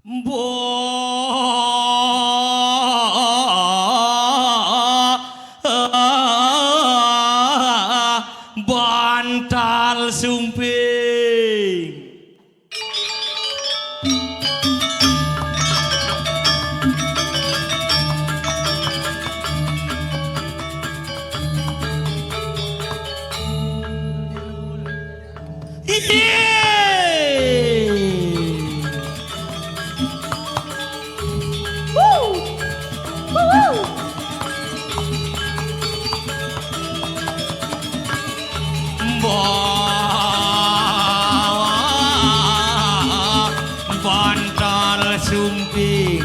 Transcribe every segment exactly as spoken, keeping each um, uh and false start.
Mbah Bantal Sumping. Iye. Wuh. Wuh. Mbah Bantal Sumping.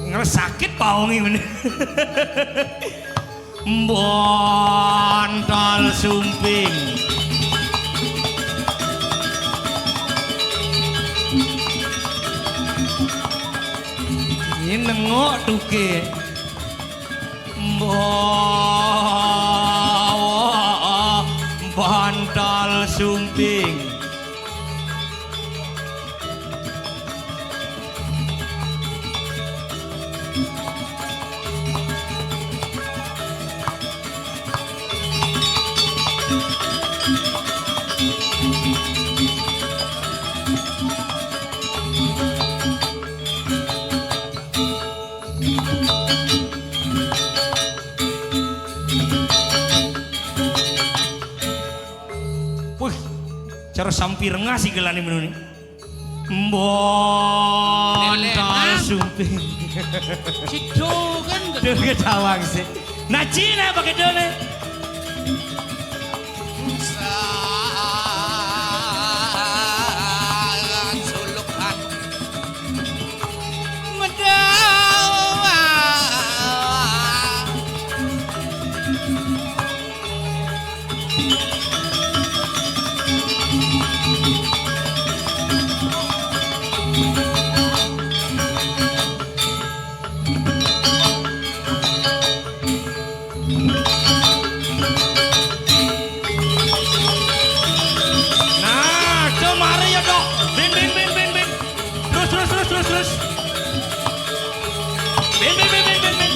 Ngeres sakit paonge meneh. Bantal Sumping. Ini nengok tuke. Mbah Bantal Sumping. Wih, cara sampir ngasih gelane menu ni. Mbontal Sumping. Sido kan. Duh, ketawang sih. Nah, Cina pakai dole. Nah, kemari ya, Dok. Bin, bin, bin, bin, bin. Terus, terus, terus, terus, terus. Bin, bin, bin, bin, bin, bin.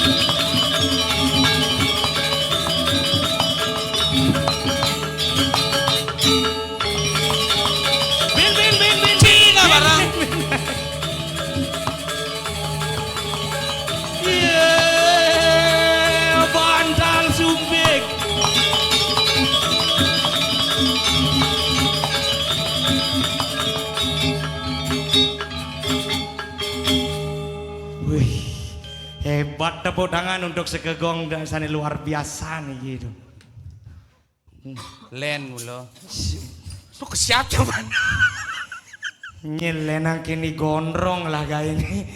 Bin, bin, bin, bin, bin. Cina barang. Bin, bin, bin. Iya, Bantal Sumping. Wih, hebat, tepuk tangan untuk Segegong dan sane luar biasa nih gitu. Len mula. Lu kesiap jaman. Nyelenan kini gondrong lah gaene.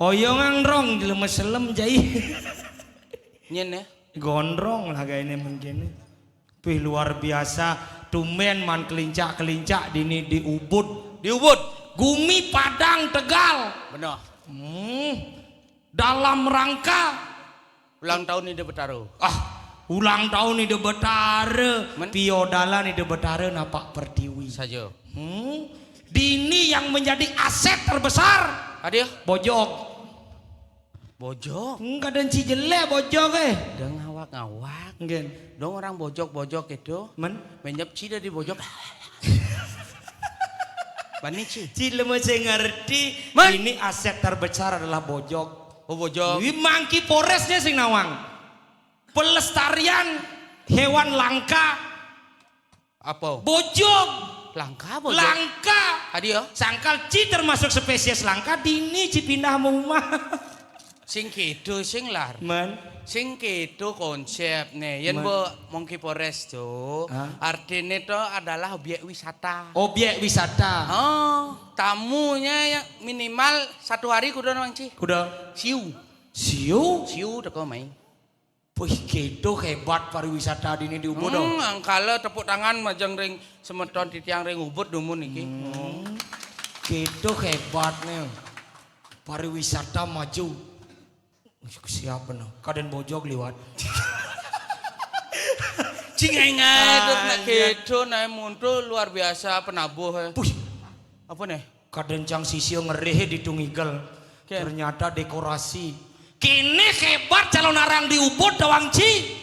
Oyongan rong jelema selem jai. Nyen ya. Gondrong lah gaene mungkin. Wih, luar biasa. Tumben man kelincak-kelincak dini di Ubud. Di Ubud. Gumi Padang Tegal. Benar. Hmm. Dalam rangka ulang tahun Ida Betara. Ah, ulang tahun Ida Betara. Men- Piodalan Ida Betara napak pertiwi. Saja. Hmm. Dini yang menjadi aset terbesar. Aduh. Bojog. Bojog. Enggak ada ci jelek bojog eh. Dah ngawak-ngawak. Nggih. Dong orang bojog-bojog itu. Men? Menyep ci dari bojog. Bani ci. Ci lemu sing ngerti. Men? Ini aset terbesar adalah bojog. Oh, bojog. Ini mangki poresnya sing nawang. Pelestarian hewan langka. Apa? Bojog. Langka bojog. Langka. Adi ya? Sangkal ci termasuk spesies langka, dini ci pindah mumah. Sing gitu, sing lar. Men. Sing gitu konsepnya. Yen Men. Bo Monkey Forest tuh, hah? Artinya tuh adalah objek wisata. Objek wisata. Oh, tamunya ya minimal satu hari kudu nang ci. Kudu. Siu. Siu? Siu teko mai. Wih, gitu hebat pariwisata dini di Ubud, dong. Hmm, angkala tepuk tangan majeng ring semeton titiang ring Ubud dumun niki. Hmm. Gitu hebatnya. Pariwisata maju. Siapa no? Kaden Bojog liwat. Cing engai tuh nak gitu, nah muncul luar biasa penabuh. Puh. Apa nih? Kaden cang sisio ngerih di Tungigel. Ternyata dekorasi. Kini hebat calon arang di Ubud, Dawang Ci.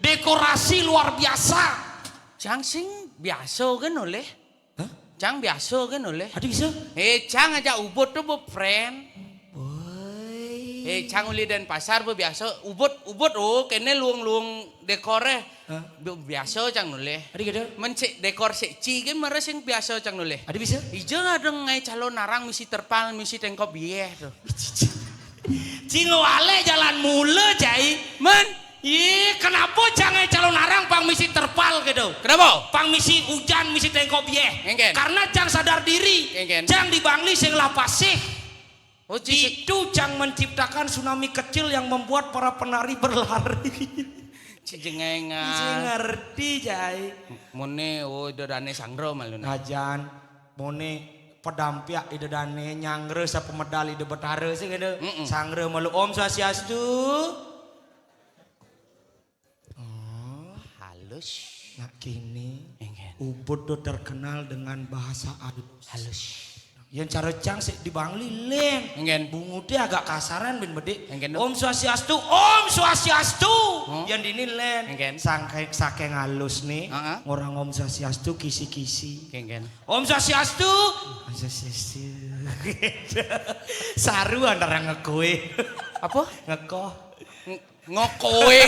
Dekorasi luar biasa. Cang sing biasa kan oleh? Hah? Cang biasa kan oleh? Ada bisa? Eh, cang aja Ubud tuh befriend. Woi. Eh, cang uli Denpasar be biasa. Ubud, Ubud, oh, kene luang-luang dekor eh. Hah? Be- Biasa cang nulih. Ada gitu? Men sik dekor sik ci ke mara sing biasa cang nulih. Ada bisa? Ija ada ngai calon arang misi terpal, misi tengkop bieh tuh. Cing wale jalan mula, Cai. Men? Ih, kenapa cang ngai calon arang pang misi terpal gitu? Kenapa? Pang misi hujan, misi tengkop bieh. Engken. Karena cang sadar diri. Engken. Cang di Bangli sing lah pasih. Oh, ci- Itu cang menciptakan tsunami kecil yang membuat para penari berlari. Ci jengengan. Ci ngerti, Cai. Mone, oh, ida dane sangra malu nah. Ajan, mone pedampiak ida dane, nyanggra sapa medal ida betara sih gitu. Mm-mm. Sangra malu. Om Swastiastu. Oh. Halus. Nak kini, Engken. Ubud tuh terkenal dengan bahasa halus. Halus. Yang cara cang sik di Bangli len. Engken. Bungutnya agak kasaran bin bedik. Engken, Dok. Om Swastiastu, Om Swastiastu. Oh. Yang dini len. Engken. Sangke, saking halus nih. Heeh. Orang Om Swastiastu kisi-kisi. Engken. Om Swastiastu. Om Swastiastu. Saru antara ngekoe. Apa? Ngekoh. Ng- Ngokoe.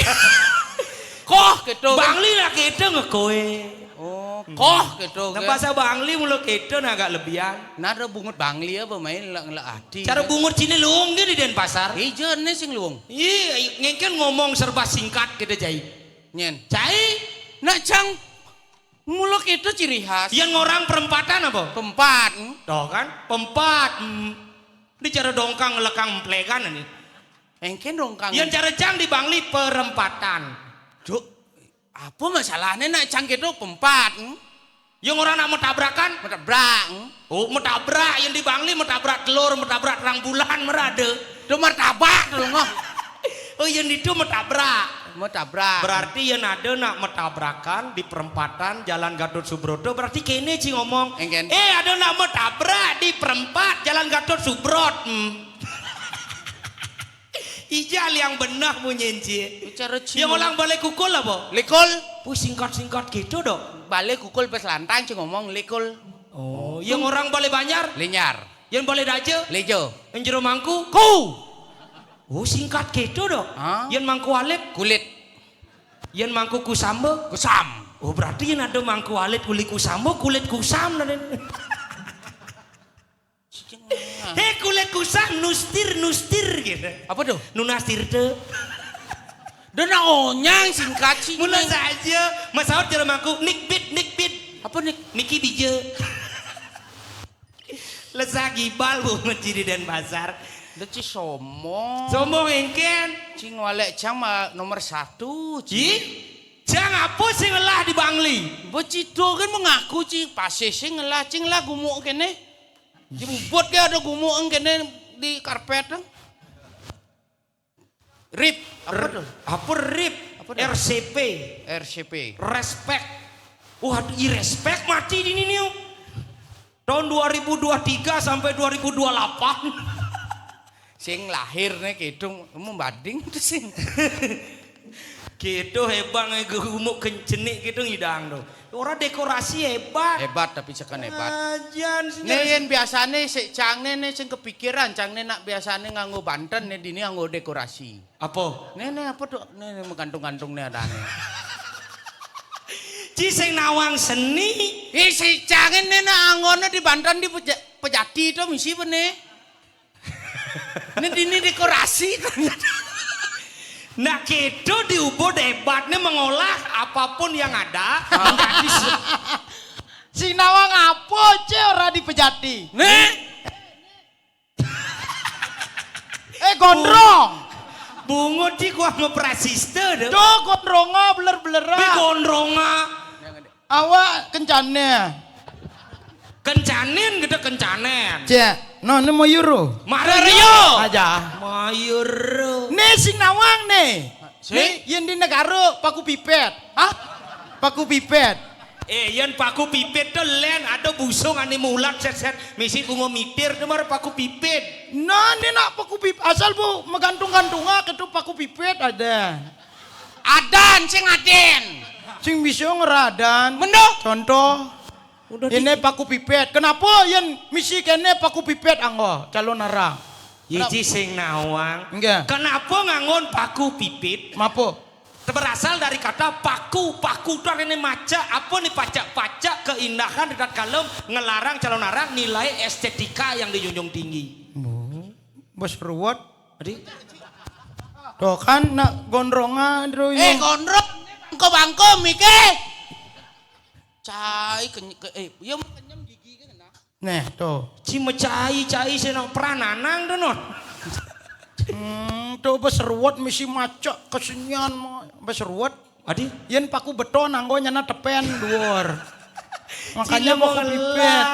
Koh gitu. Bangli lah gitu ngekoe. Oh, koh gitu. Nah, bahasa Bangli mulu gitu nah agak lebihan. Nah, ada bungut Bangli apa main ngelak ngelak hati. Cara bungut sini luung dia di Denpasar. Ija ne sing luung. Iya, ngengken ngomong serba singkat gitu, Cai. Nyen. Cai. Nak cang mulu gitu ciri khas. Yang orang perempatan apa? Pempat. Hmm? Tuh kan, pempat. Hmm. Di cara dongkang ngelekang emplegan ini. Engken dongkang. Yang cara cang di Bangli perempatan. Cuk, apa masalahnya nak cang gitu pempat? Hmm? Yang orang nak metabrakan? Metabrak. Hmm? Oh, metabrak. Yang di Bangli metabrak telur, metabrak terang bulan merada. Itu martabak tuh ngoh. Oh, yang itu metabrak. Metabrak. Berarti yang ada nak metabrakan di perempatan Jalan Gatot Subroto. Berarti kene ci ngomong. Engken. Eh, ada nak metabrak di perempat Jalan Gatot Subrot. Hmm. Ija liang benah munyin ci. Bicara Cina. Yang orang balik kukul apa? Likul. Puh, singkat-singkat gitu dong. Balik kukul pas lantang ci ngomong likul. Oh, yang orang balik Banjar? Linyar. Yang balik Daja? Lejo. Yang jero mangku? Ku. Oh, singkat gitu dong. Hah? Yang mangku alit? Kulit. Yang mangku kusamba? Kusam. Oh, berarti yang ada mangku alit, kulit kusamba, kulit kusam nah. Hei, kulit kusam, nustir, nustir gitu. Apa tuh? Nunas tirta. Dona onyang singkat sih. Mula saja, masaut jalan mangku, nikbit, nikbit. Apa nih? Niki bija. Lesa gibal bu mesti di Denpasar. Deci sombong. Sombong engken. Cing walek cang ma nomor satu. Ci? Cang apa sing ngelah di Bangli? Becito kan mengaku ci pasih sing ngelah cing lah gumuk kene. Di bubut ke ada gumuk kene di karpet. Rip, apa tuh? Apa rip? Apa tuh? R C P. R C P. Respect. Waduh, i respect mati di nini. Tahun dua ribu dua tiga sampai dua ribu dua delapan. Sing lahir nih gitu membanding tuh sing. Gitu hebat nih gumuk kencenik gitu ngidang tuh. Orang dekorasi hebat. Hebat tapi sekan hebat. Ajan sih. Nih yang biasanya si cang nih, nih sing kepikiran cang nih nak biasanya nganggo banten nih dini nganggo dekorasi. Apa? Nih nih apa tuh? Nih, nih menggantung-gantung nih ada nih. Ci sing nawang seni. Ih si cang nih nak anggone di banten di peja- pejati itu misi apa nih? Ini ini dekorasi. Nak gitu di Ubud hebatnya mengolah apapun yang ada menjadi se- Sing nawang apa ci ora di pejati? Nih. Eh gondrong. Bungut di gua mau prasista deh. Do gondronga beler-belera. Be gondronga. Awak kencane. Kencanin gitu kencanen. Cek, no ne mayur. Mararyo. Aja. Mayur. Ne sing nawang ne. Si? Ne yen di negara paku pipet. Hah? Paku pipet. Eh, yen paku pipit to len ada busung ane mulat set-set misi bunga mitir to mar paku pipit. Nah, ini nak paku pip asal bu menggantung-gantung ah ketu paku pipit ada. Adan sing aden. Sing bisa ngeradan. Mendo. Contoh. Udah ini di paku pipit. Kenapa yen misi kene paku pipit anggo calon arang? Yiji sing nawang. Enggak. Kenapa ngangon paku pipit? Mapo? Berasal dari kata paku. Paku itu artinya maca. Apa nih pacak-pacak keindahan di tatkala ngelarang calon arang nilai estetika yang dijunjung tinggi. Oh, bos ruwet. Adi? Tuh kan nak gondrongan dulu. Eh, gondrong. Bangko-bangko mike. Cai keny ke, eh, ya kenyem gigi kan. Neh, tuh. Ci mecai-cai sing nang prananang to, no. Hmm, tuh bes ruwet misi macak kesenian mau. Bes ruwet. Adi? Yen paku beton anggo nyana tepen dhuwur. Makanya mau kepipet.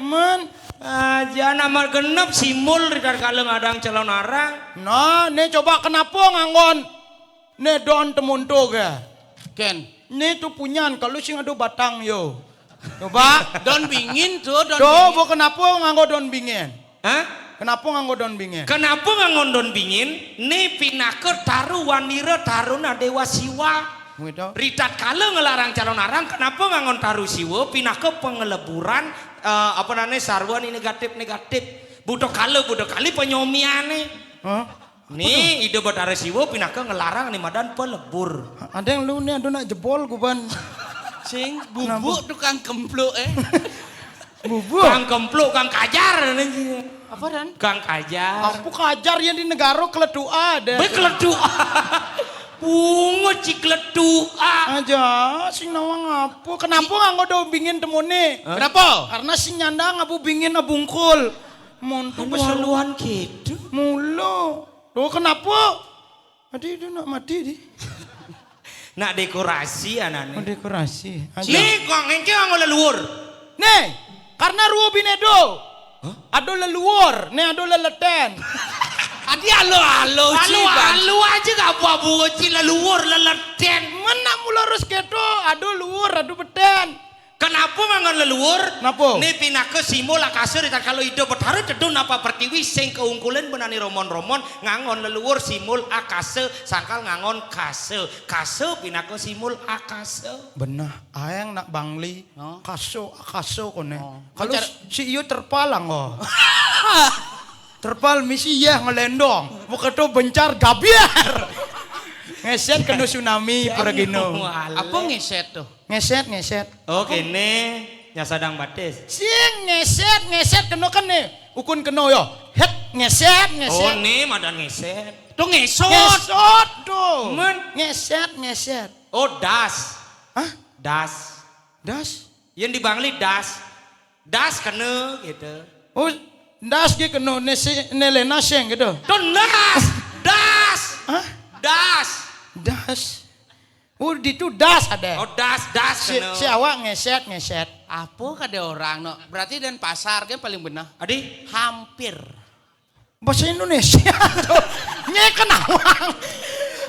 Men. Aja nama genep simul di tatkala ngadang calon arang. Nah, nih coba kenapa nganggon ne don temunto ke? Ken. Ne tu punyan kalau sing ada batang yo. Coba. Don bingin tu, don. Tuh, bingin. Bu kenapa nganggo don bingin? Hah? Kenapa nganggo don bingin? Kenapa nganggo don bingin? Ne pinaka taru wanira taruna Dewa Siwa. Gitu. Ri tatkala ngelarang calon arang, kenapa ngangon taru Siwa? Pinaka pengeleburan, eh, apa namanya, sarwa ni negatif-negatif. Buta kala, buta kali penyomiane. Hah? Ni Ida Betara Siwa pinaka ngelarang ni madan pelebur. Ada yang lu ni ada nak jebol guban. Sing bubuk tukang kempluk eh. Bubuk. Kang kempluk, kang kajar ni. Apa dan? Kang kajar. Apa kajar yang di negara keletuka ada? Be keletuka. Bungut ci keletuka. Aja sing nawang apa? Kenapa nganggo daun bingin temune? Kenapa? Karena sing nyandang abu bingin abungkul. Montu haluan gitu. Mulu. Tuh kenapa? Adi itu nak mati di. Nak dekorasi anane. Oh, dekorasi. Aja. Ni kong engke nganggo leluhur. Nih, karena ruo binedo. Hah? Ado leluhur, nih ado leleten. Adi alo-alo ci, Bang. Alo-alo aja gak apa-apa ci leluhur leleten. Men nak mula harus keto, ado luhur, ado beten. Kenapa ngangon leluhur? Napa? Ni pinaka simbol akasa di tatkala Ida Betara tedun napa pertiwi sing kaungkulan benani romon-romon ngangon leluhur simbol akasa sangkal ngangon kasa. Kasa pinaka simbol akasa. Benah, aeng nak bangli. Oh. Kaso, kaso kone. Oh. Kalau si iyo terpal anggo. Terpal misi iya ngelendong. Bukan tu bencar gabiar. Ngeset kena tsunami pergino. Apa ngeset tuh? Ngeset, ngeset. Oh, kene nya sadang batis. Sing ngeset, ngeset kena kene. Ukun kena yo. Het ngeset, ngeset. Oh, ne madan ngeset. Tuh ngesot. Ngesot tuh. Men. Ngeset, ngeset. Oh, das. Hah? Das. Das? Yang di Bangli das. Das kena gitu. Oh, das ge kena ne si ne lena seng gitu. Tuh das. Das. Hah? Das. Das. Oh, di tu das ada. Oh, das, das si, kena. Si awak ngeset, ngeset. Apa kada orang no? Berarti Denpasar ge paling benar. Adi? Hampir. Bahasa Indonesia tuh. Nye kenawang.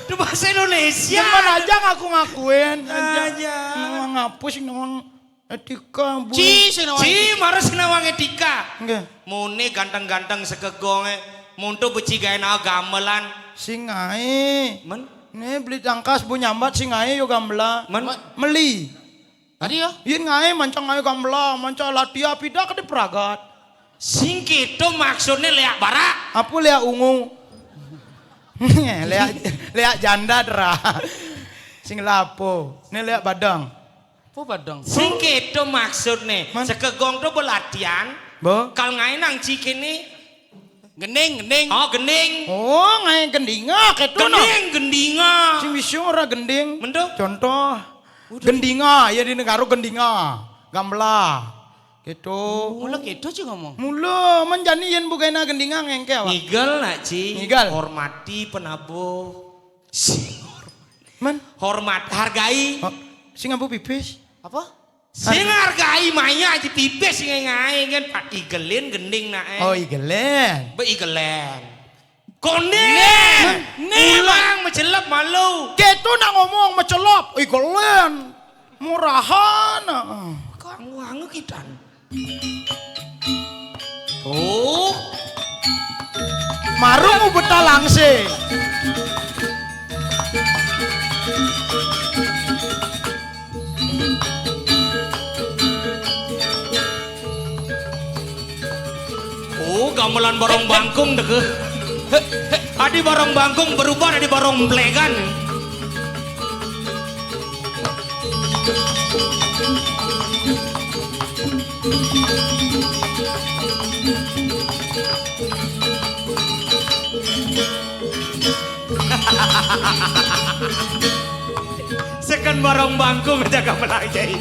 Itu bahasa Indonesia. Cuman aja ngaku-ngakuin aja. Aja. Nawang apa sih nawang etika, Bu? Ci, sing nawang Ci, etika. Mara sing nawang etika. Nggih. Mune ganteng-ganteng sekegonge. Muntu beci gawe nao gamelan. Sing ae. Men? Ne beli tangkas bu nyambat sing ae yo gamela. Men? Meli. Tadi ya? Yen ngae mancang ngae gamela, mancang latia pida kete pragat. Sing kito maksudnya leak barak. Apa leak ungu? Leak, leak janda dera. Sing lapo. Ini leak badang. Apa badang? Sing kito maksudnya. Man? Sekegong tu belatihan. Bo? Kal ngae nang cik ini. Gending, gending. Oh, gending. Oh, ngae gendinga ketu no. Gending, gendinga. Sing bisa ora gending. Mendo? Contoh. Udah. Gendinga, ya di negara gendinga. Gamela. Itu. Mula kéto ci ngomong. Mula, men jani yén bukaina gendingan ngéngké awak. Ngigel nak ci. Ngigel. Hormati penabuh. Sing hormat. Men. Hormat, hargai. Oh, sing ambu pipis. Apa? Sing hargai maya aja pipis sing ngaé kan Pak igelin gending naké. Oh, igelin. Be igelin. Kondén. Né, né, ulang macelep malu. Kéto nak ngomong macelep, igelin. Murahan. Kanggo angu kitan. Oh. Marung ubeta langsé. Oh, gamelan barong bangkung deke. Adi barong bangkung berubah adi barong blegan. Seken barong bangkung jaga melajai.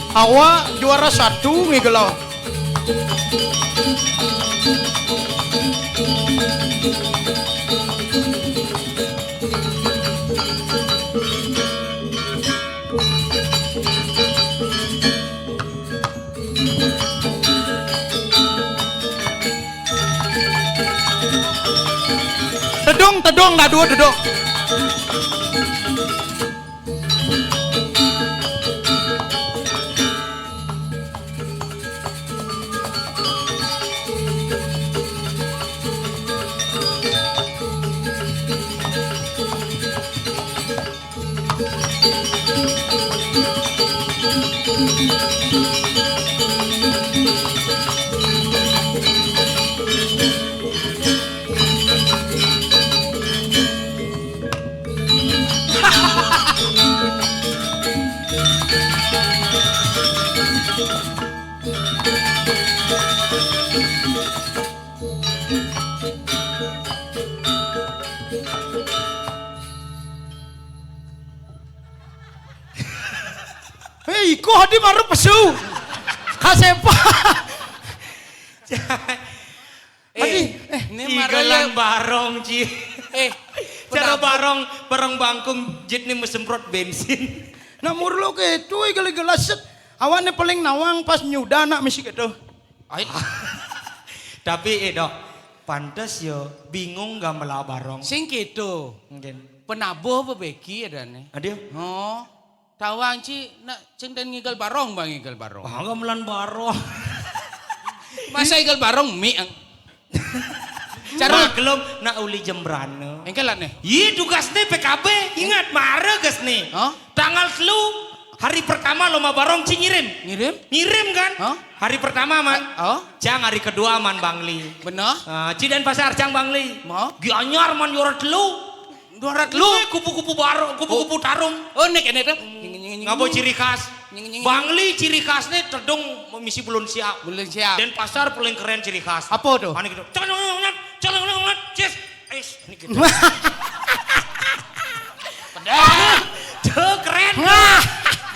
Awak juara satu ngigelo. Tedung, tedung, dah dua tedung. Hei, iko hadi maru pesu. Kasepa. Eh, Adi, eh. Né mara igelan ya barong, Ci. Eh, cara barong, barong bangkung jit né mesemprot bensin. Nah, murlo kéto igel-igel aset. Awak né paling nawang pas nyuda nak misi kéto. Ai. Tapi, eh, Dok, pantes yo bingung gamela barong. Sing kéto. Mungkin. Penabuh bebeki adané. Aduh. Oh. Tawang ci nak cengden ngigel barong bang ngigel barong. Ah, gamelan barong. Masa igel barong mi ang. Cara maklum nak uli jembrana. Engkelan nih. Iya tugasnya P K B. Ingat mara gasnya. Hah? Tanggal telu hari pertama lomba barong ci ngirim. Ngirim? Ngirim kan? Hah? Hari pertama man. Oh. Cang hari kedua man Bangli. Benar. Ah, ci dan pasar cang Bangli. Mau? Gianyar man juara telu. Juara telu. Kupu-kupu barong, kupu-kupu tarum. Oh, nek ini tuh. Ngabo ciri khas. Bangli ciri khasnya tedung misi belum siap. Belum siap. Denpasar paling keren ciri khas. Apa tuh? Mana gitu. Calongan, calongan, ces. Ais, ini gitu. Pedas. Tuh keren.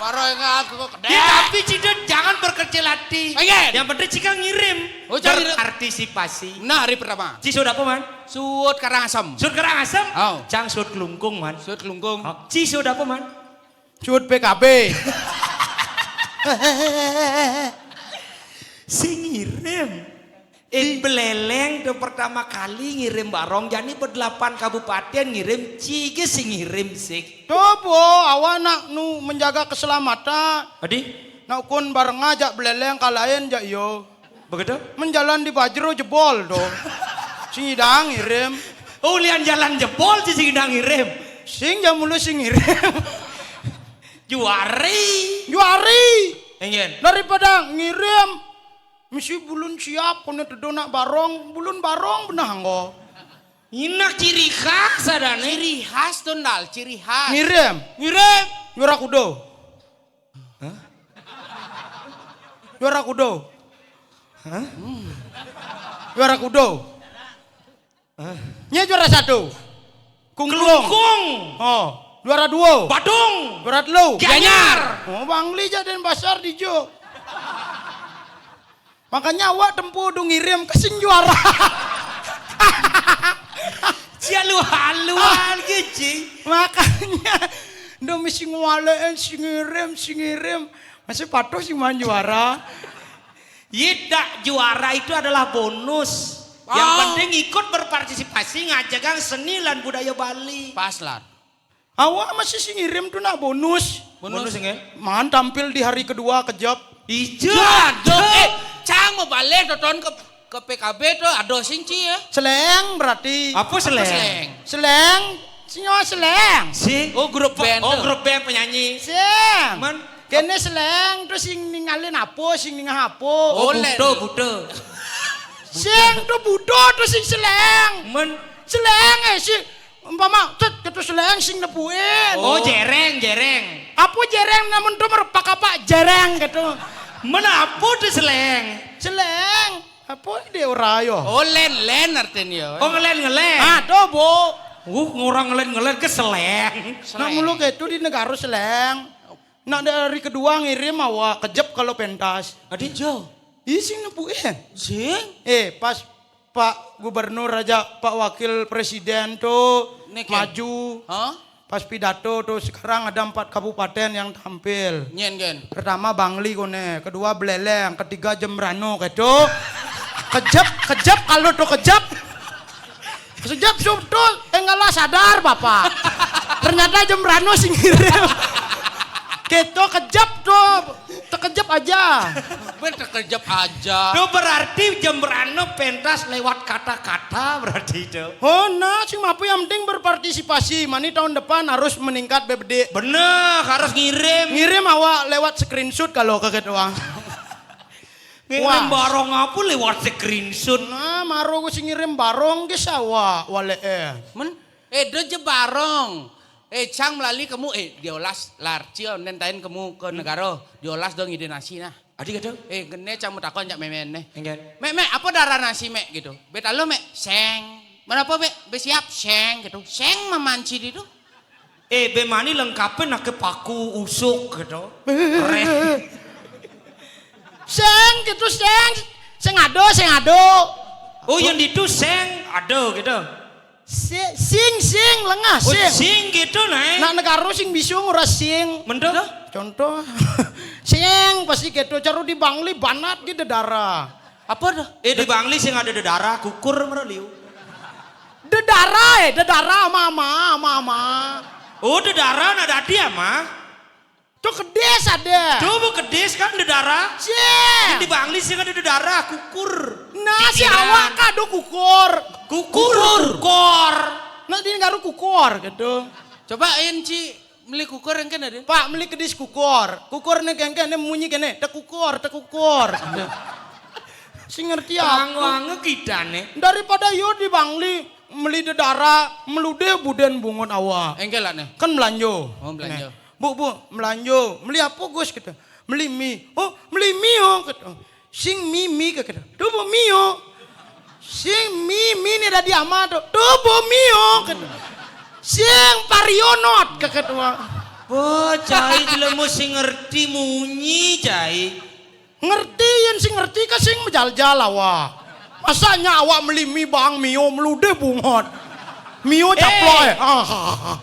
Baru ingat aku kok pedas. Ya, tapi Cidot jangan berkecil hati. Pengen. Yang penting Cika ngirim. Oh, Cika ngirim. Berpartisipasi. Nah, hari pertama. Ci sudah apa man? Suud Karangasem. Suud Karangasem? Oh. Cang suud Kelungkung, man. Suud Kelungkung. Oh. Ci suud apa, man? Suud P K B. Sing ngirim. Eh, Beleleng tuh pertama kali ngirim barong, jani berdelapan kabupaten ngirim, ci gé sing ngirim sik. Tuh, po, awak nak nu menjaga keselamatan. Adi? Nak ukun bareng ajak Beleleng kalain jak iyo. Begitu? Menjalan di Bajro jebol tuh. Sing idang ngirim. Oh, lian jalan jebol ci sing idang ngirim. Sing jam mulu sing ngirim. Juari. Juari. Ingin. Daripada ngirim misi belum siap kono tedo nak barong, belum barong benah anggo. Inak ciri khas ada nih. Ciri khas tuh ndal, ciri khas. Ngirim. Ngirim. Juara kudo. Hah? Juara kudo. Hah? Juara kudo. Hah? Nya juara satu. Kungkung. Kelungkung. Oh. Juara duo. Badung. Juara telu. Gianyar. Oh, Bangli jak Denpasar dijo. Makanya awak tempo do ngirim ke sing juara. Cia lu haluan gitu. Makanya do mesti ngwalein, sing ngirim, sing ngirim. Masih patuh sing main juara. Ye, dak, juara itu adalah bonus. Yang penting ikut berpartisipasi ngajagang seni lan budaya Bali. Pas, Lar. Awak masih sing ngirim tu nak bonus. Bonus. Bonus nggih. Man tampil di hari kedua kejap. Ijo. Aduh, eh, cang mau balik nonton ke ke P K B tu, aduh sing ci ya. Seleng berarti. Apa seleng? Seleng. Seleng. Sinyo seleng. Sing. Oh, grup band. Oh, grup band penyanyi. Sing. Men. Kene seleng tu sing ningalin apa, sing ningah apa. Oh, buto, buto. Sing tu buto tu sing seleng. Men. Seleng eh sing umpama tet ketu seleng sing nepuin. Oh, jereng, jereng. Apa jereng namun tu merupak apa jereng ketu. Men apa tu seleng? Seleng. Apa dia ora yo? Oh, len, len artinya. Oh, ngelen, ngelen. Ah, tu, Bu. Uh, ngurang ngelen, ngelen ke seleng. Nak mulu ketu di negara seleng. Nak dari kedua ngirim awak kejep kalau pentas. Adi jo. Ih, sing nepuin. Sing? Eh, pas Pak Gubernur aja, Pak Wakil Presiden tu maju. Hah? Pas pidato tu sekarang ada empat kabupaten yang tampil. Nyen, gen. Pertama Bangli kone, kedua Beleleng, ketiga Jembrano ketu. Kejep, kejep kalau tu kejep. Kejep sup tu enggaklah sadar Bapak. Ternyata Jembrano sing ngirim. Ketu kejep tu. Terkejep aja. Ben terkejep aja. Tu berarti Jembrano pentas lewat kata-kata berarti tu. Oh, nah, sing apa yang penting berpartisipasi. Mani tahun depan harus meningkat bebedik. Bener, harus ngirim. Ngirim awak lewat screenshot kalau kaget doang. Ngirim barong apa lewat screenshot? Nah, maro gue sing ngirim barong ke sawah wale eh. Men, eh, do je barong. Eh, cang melali kamu, eh, diolas lar, cio nentain kamu ke negara, diolas dong ide nasi nah. Adi kata? Eh, kene cang mutakon cak memen nih. Enggak. Mek, mek, apa darah nasi mek gitu? Bet alo mek, seng. Mana apa mek? Besiap seng gitu. Seng mamanci di tu. Eh, bemani lengkapin nak ke paku usuk gitu. Reh. Seng gitu, seng. Seng ado, seng ado. Oh, yang ditu seng ado gitu. Si, sing, sing, lengah, oh, sing. Sing gitu, nah. Nak negara sing bisu ngurah sing. Mendo? Contoh. Sing, pasti gitu. Caru di Bangli, banat gitu darah. Apa dah? Eh, di Bangli sing ada dedara, kukur mereliu. Dedara, eh, dedara, mama, mama. Oh, dedara nak dadi ama? Tu kedis ada. Tu bu kedis kan dedara. Cie. Di Bangli sing ada dedara, kukur. Nah, si awak kado kukur. Kukur. Kukur. Nak di negara kukur gitu. Coba en ci meli kukur yang kena deh. Pak, meli kedis kukur. Kukur ni kengke ni munyi kene, tekukur, tekukur. Sing ngerti apa? Tangwange kita nih. Daripada yo di Bangli meli dedara, meludeh buden bungut awa. Engke lah nih. Kan melanjo. Oh, melanjo. Nih. Bu, bu, melanjo. Meli apa, Gus? Kata. Meli mi. Oh, meli mi, oh, kata. Sing mi, mi, kata. Tu bu mio. Sing mi, mi ni dadi ama tu. Tu bu mio, kata. Sing parionot, kata. Oh, cai jelemu sing ngerti munyi, cai. Ngerti, yen sing ngerti ke sing mejaljal awak. Masanya awak meli mi bang mio meludeh bungot. Mio caplok eh. Ah, ah, ah.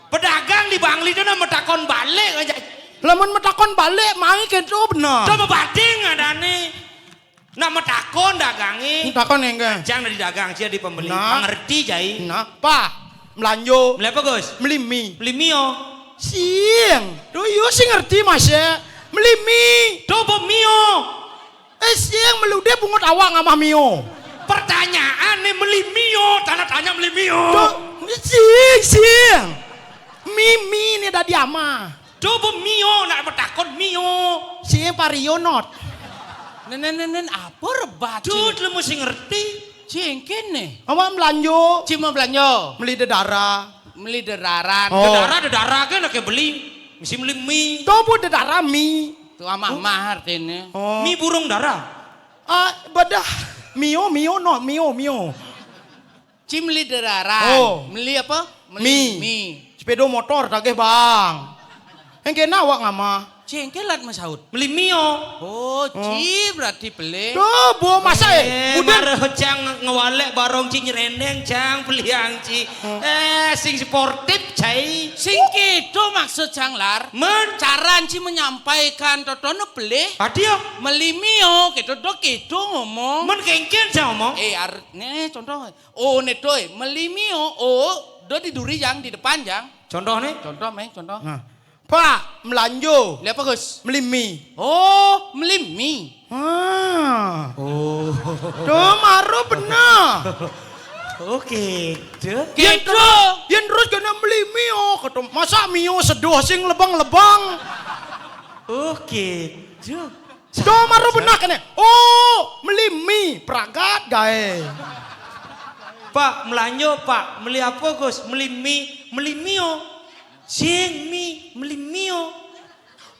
Pedagang di Bangli tu nak metakon balik aja. Lamun metakon balik, mai ketu bener. Tu bebating adane. Nak metakon dagange. Metakon enggak? Jang dari dagang, sia di pembeli. Nah. Ngerti, jai. Nah, Pak. Melanjo. Meli apa, Gus? Meli mi. Meli mio. Sing. Tu yo sing ngerti, Mas, ya. Meli mi. Tu apa mio? Eh, sing meludeh bungut awak ngamah mio. Pertanyaan ni meli mio, tanda tanya meli mio. Tu, sing, sing. Mi, mi ni dadi ama. Tu apa mio, nak metakon mio. Sing parionot. Nen, nen, nen, nen, apa rebat? Tu, lu mesti ngerti. Sing kene. Awak melanjo. Cuma belanjo. Meli dedara. Meli deraran. Oh. Dedara, dedara ke nak beli. Mesti meli mi. Tu apa dedara mi. Tu amah-amah artinya. Oh. Mi burung dara. Ah, bedah. Mio, mio, no, mio, mio. Ci meli deraran. Oh. Meli apa? Meli mi. Mi. Sepeda motor tagih, Bang. Engkena awak ngamah. Cengkelat masaut. Meli mio. Oh, ci berarti pelih. Tuh, bo masa eh. Eh, mudin. Mara cang ngewalek barong ci nyerendeng, cang peliang ci. Hmm. Eh, sing sportif, cai. Sing keto maksud cang lar. Men. Caran ci menyampaikan totono pelih. Adi ya? Meli mio, keto do keto ngomong. Men kengken cang ngomong. Eh, ar, ne contoh. Oh, ne toy. Meli mio, oh, do di duri jang, di depan jang. Contoh ne? Contoh, meh, contoh. Nah. Pak, melanjo. Beli apa, Gus? Meli mi. Oh, meli mi. Ah. Oh. Tuh, maru benar. Oke, deh. Yen Keto. Terus, yen terus kena meli mio, kata, "Masa mio seduh sing lebang-lebang?" Oke, deh. Tuh, maru benar kena. Oh, meli mi, pragat gae. Pak, melanjo, Pak. Meli apa, Gus? Meli mi, meli mio. Sing mi, meli mio.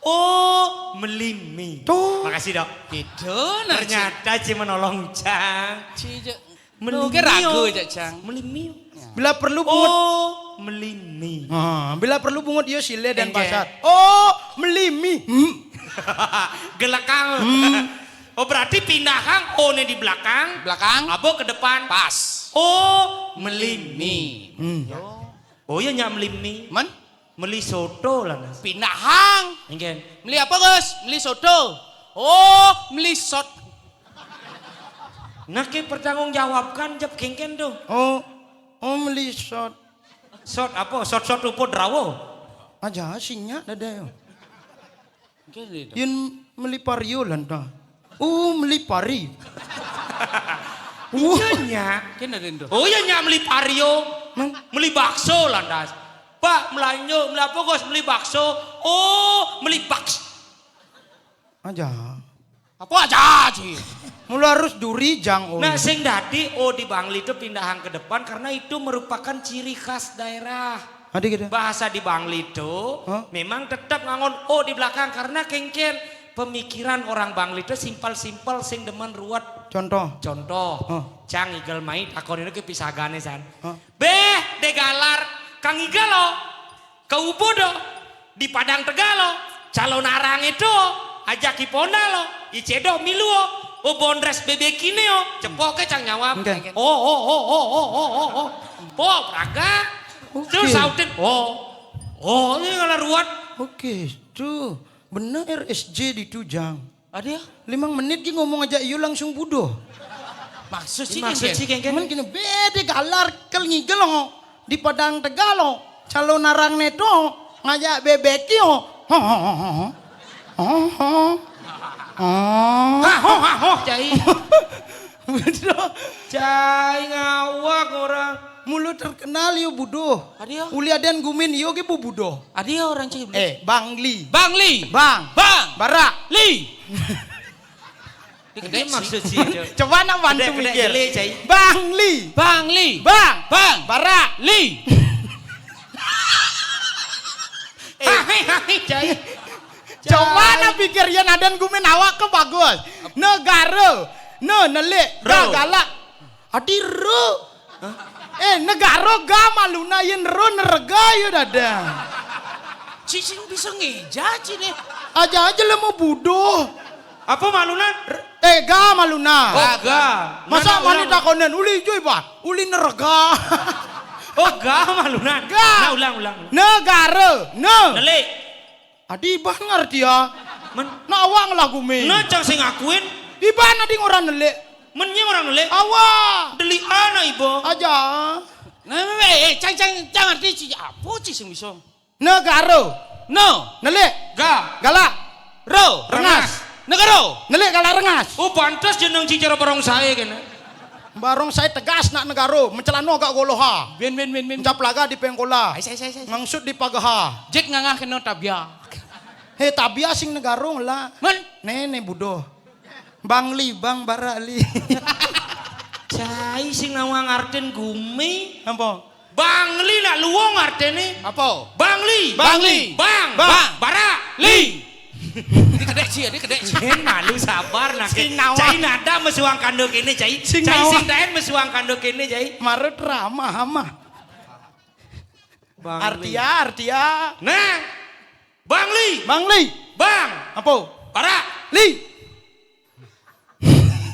Oh, meli mi. Tuh. Makasih, Dok. Gitu, nah, ternyata ci menolong cang. Ci je-, meli mio. Lu ke ragu aja, cang. Meli mio. Bila perlu bungut. Oh, meli mi. Ah, bila perlu bungut yo sile dan pasar. Oh, meli mi. Hmm. Gelakang. Hmm. Oh, berarti pindah kang O ne di belakang. Belakang. Abo ke depan. Pas. Oh, meli mi. Hmm. Oh, iya, nyak meli mi. Men? Meli soto lah, Nas. Pindah hang. Engken. Meli apa, Gus? Meli soto. Oh, meli sot. Nah, ke pertanggungjawabkan jab kengken tuh. Oh, oh, meli sot. Sot apa? Sot-sot rupa drawa. Aja sinya dada yo. Engken itu. Yen meli pario lanta. Oh, meli pari. Iya, nyak. Kena dendo. Oh, iya, nyak, meli pario. Mang? Meli bakso lantas. Pak, melanjo, meli apa, Gus? Meli bakso. Oh, meli baks. Aja. Apa aja, Ci? Mula harus duri jang, oh. Nah, sing dadi O di Bangli itu pindahan ke depan karena itu merupakan ciri khas daerah. Ada gitu. Bahasa di Bangli itu. Hah? Memang tetap ngangon O di belakang karena kengken pemikiran orang Bangli itu simpel-simpel sing demen ruwet. Contoh. Contoh. Hah? Cang Igel mai takon ini ke pisagane san. Hah? Beh, de galar Kang Igel lo. Kau bodoh di Padang Tegal lo. Calon arang itu ajak ki ponda lo. Icedo milu lo. O bondres bebekine lo. Cepoke cang nyawab. Enggak. Oh, oh, oh, oh, oh, oh, oh, oh. Po, praga. Oke. Terus sautin. Oh, oh, ini ngalah ruwet. Oke, tuh. Bener R S J di Tujang. Ada ya? Limang menit ki ngomong aja iyo langsung budo. Maksud sih, maksud sih, kengken. Men kena bede galar kel ngigel lo. Di Padang Tegal lo. Calon arang neto. Ngajak bebek yo. Ho, ho, ho, ho. Ho, ho. Ho. Ha, ho, ha, ho, cai. Betul. Cai ngawak orang. Mulu terkenal yo budo. Ada ya? Uli adan gumin yo ke bu budo. Ada ya orang cai? Eh, Bangli. Bangli. Bang. Bang. Barak. Li. Ini maksud sih itu. Coba nak bantu kedek, mikir. Kedek gele, cai. Bangli. Bangli. Bang. Bang. Barak. Li. Eh. Hai, hai, cai. Coba nak pikir, yan adan gumin awak ke bagus. Negara. Ne, nelik. Ro. Ga, galak. Adi ro. Hah? Eh, negara ga maluna, yen ro nerega yo dada. Ci sing bisa ngeja, ci ne. Aja-aja le mau budo. Apa maluna? Eh, ga maluna. Oh, ga. Masa mani takonan uli jui, bah? Uli nerega. Oh, ga maluna. Ga. Nah, ulang, ulang. Negara. Ne. Nelik. Adi iban ngarti ya. Men. Nak awak ngelah gumi. Nah, cang sing akuin. Iban adi orang nelik. Men nye orang nelik. Awak. Delik anak iba. Aja. Nah, eh, eh, cang, cang, cang ngarti ci apa ci sing bisa? Negara. No. Nelik. Ga. Galak. Ro. Rengas. Rengas. Negara. Nelik galak rengas. Oh, pantas jeneng ci cara barong sae kene. Barong sae tegas nak negara, mencelano agak goloha. Bin, bin, bin, bin. Mencap laga di pengkola. Ai, sai, sai, sai, sai. Maksud di pagaha. Jit ngangah kena tabia. He, tabia sing negara lah. Men. Nene budo. Bangli, bang barak li. Cai sing nawang arten gumi. Apa? Bangli nak luwung artene. Apa? Bangli. Bangli. Bang. Bang. Barak. Li. Ini kedek ci, ini kedek ci. Jen malu sabar nak. Sing nawang. Cai nada mesuang kanduk ini, cai. Sing cai nawang. Sing daen mesuang kanduk ini, cai. Marut ramah amah. Bangli. Artia, Artia. Nah. Bangli. Bangli. Bang. Apa? Para. Li.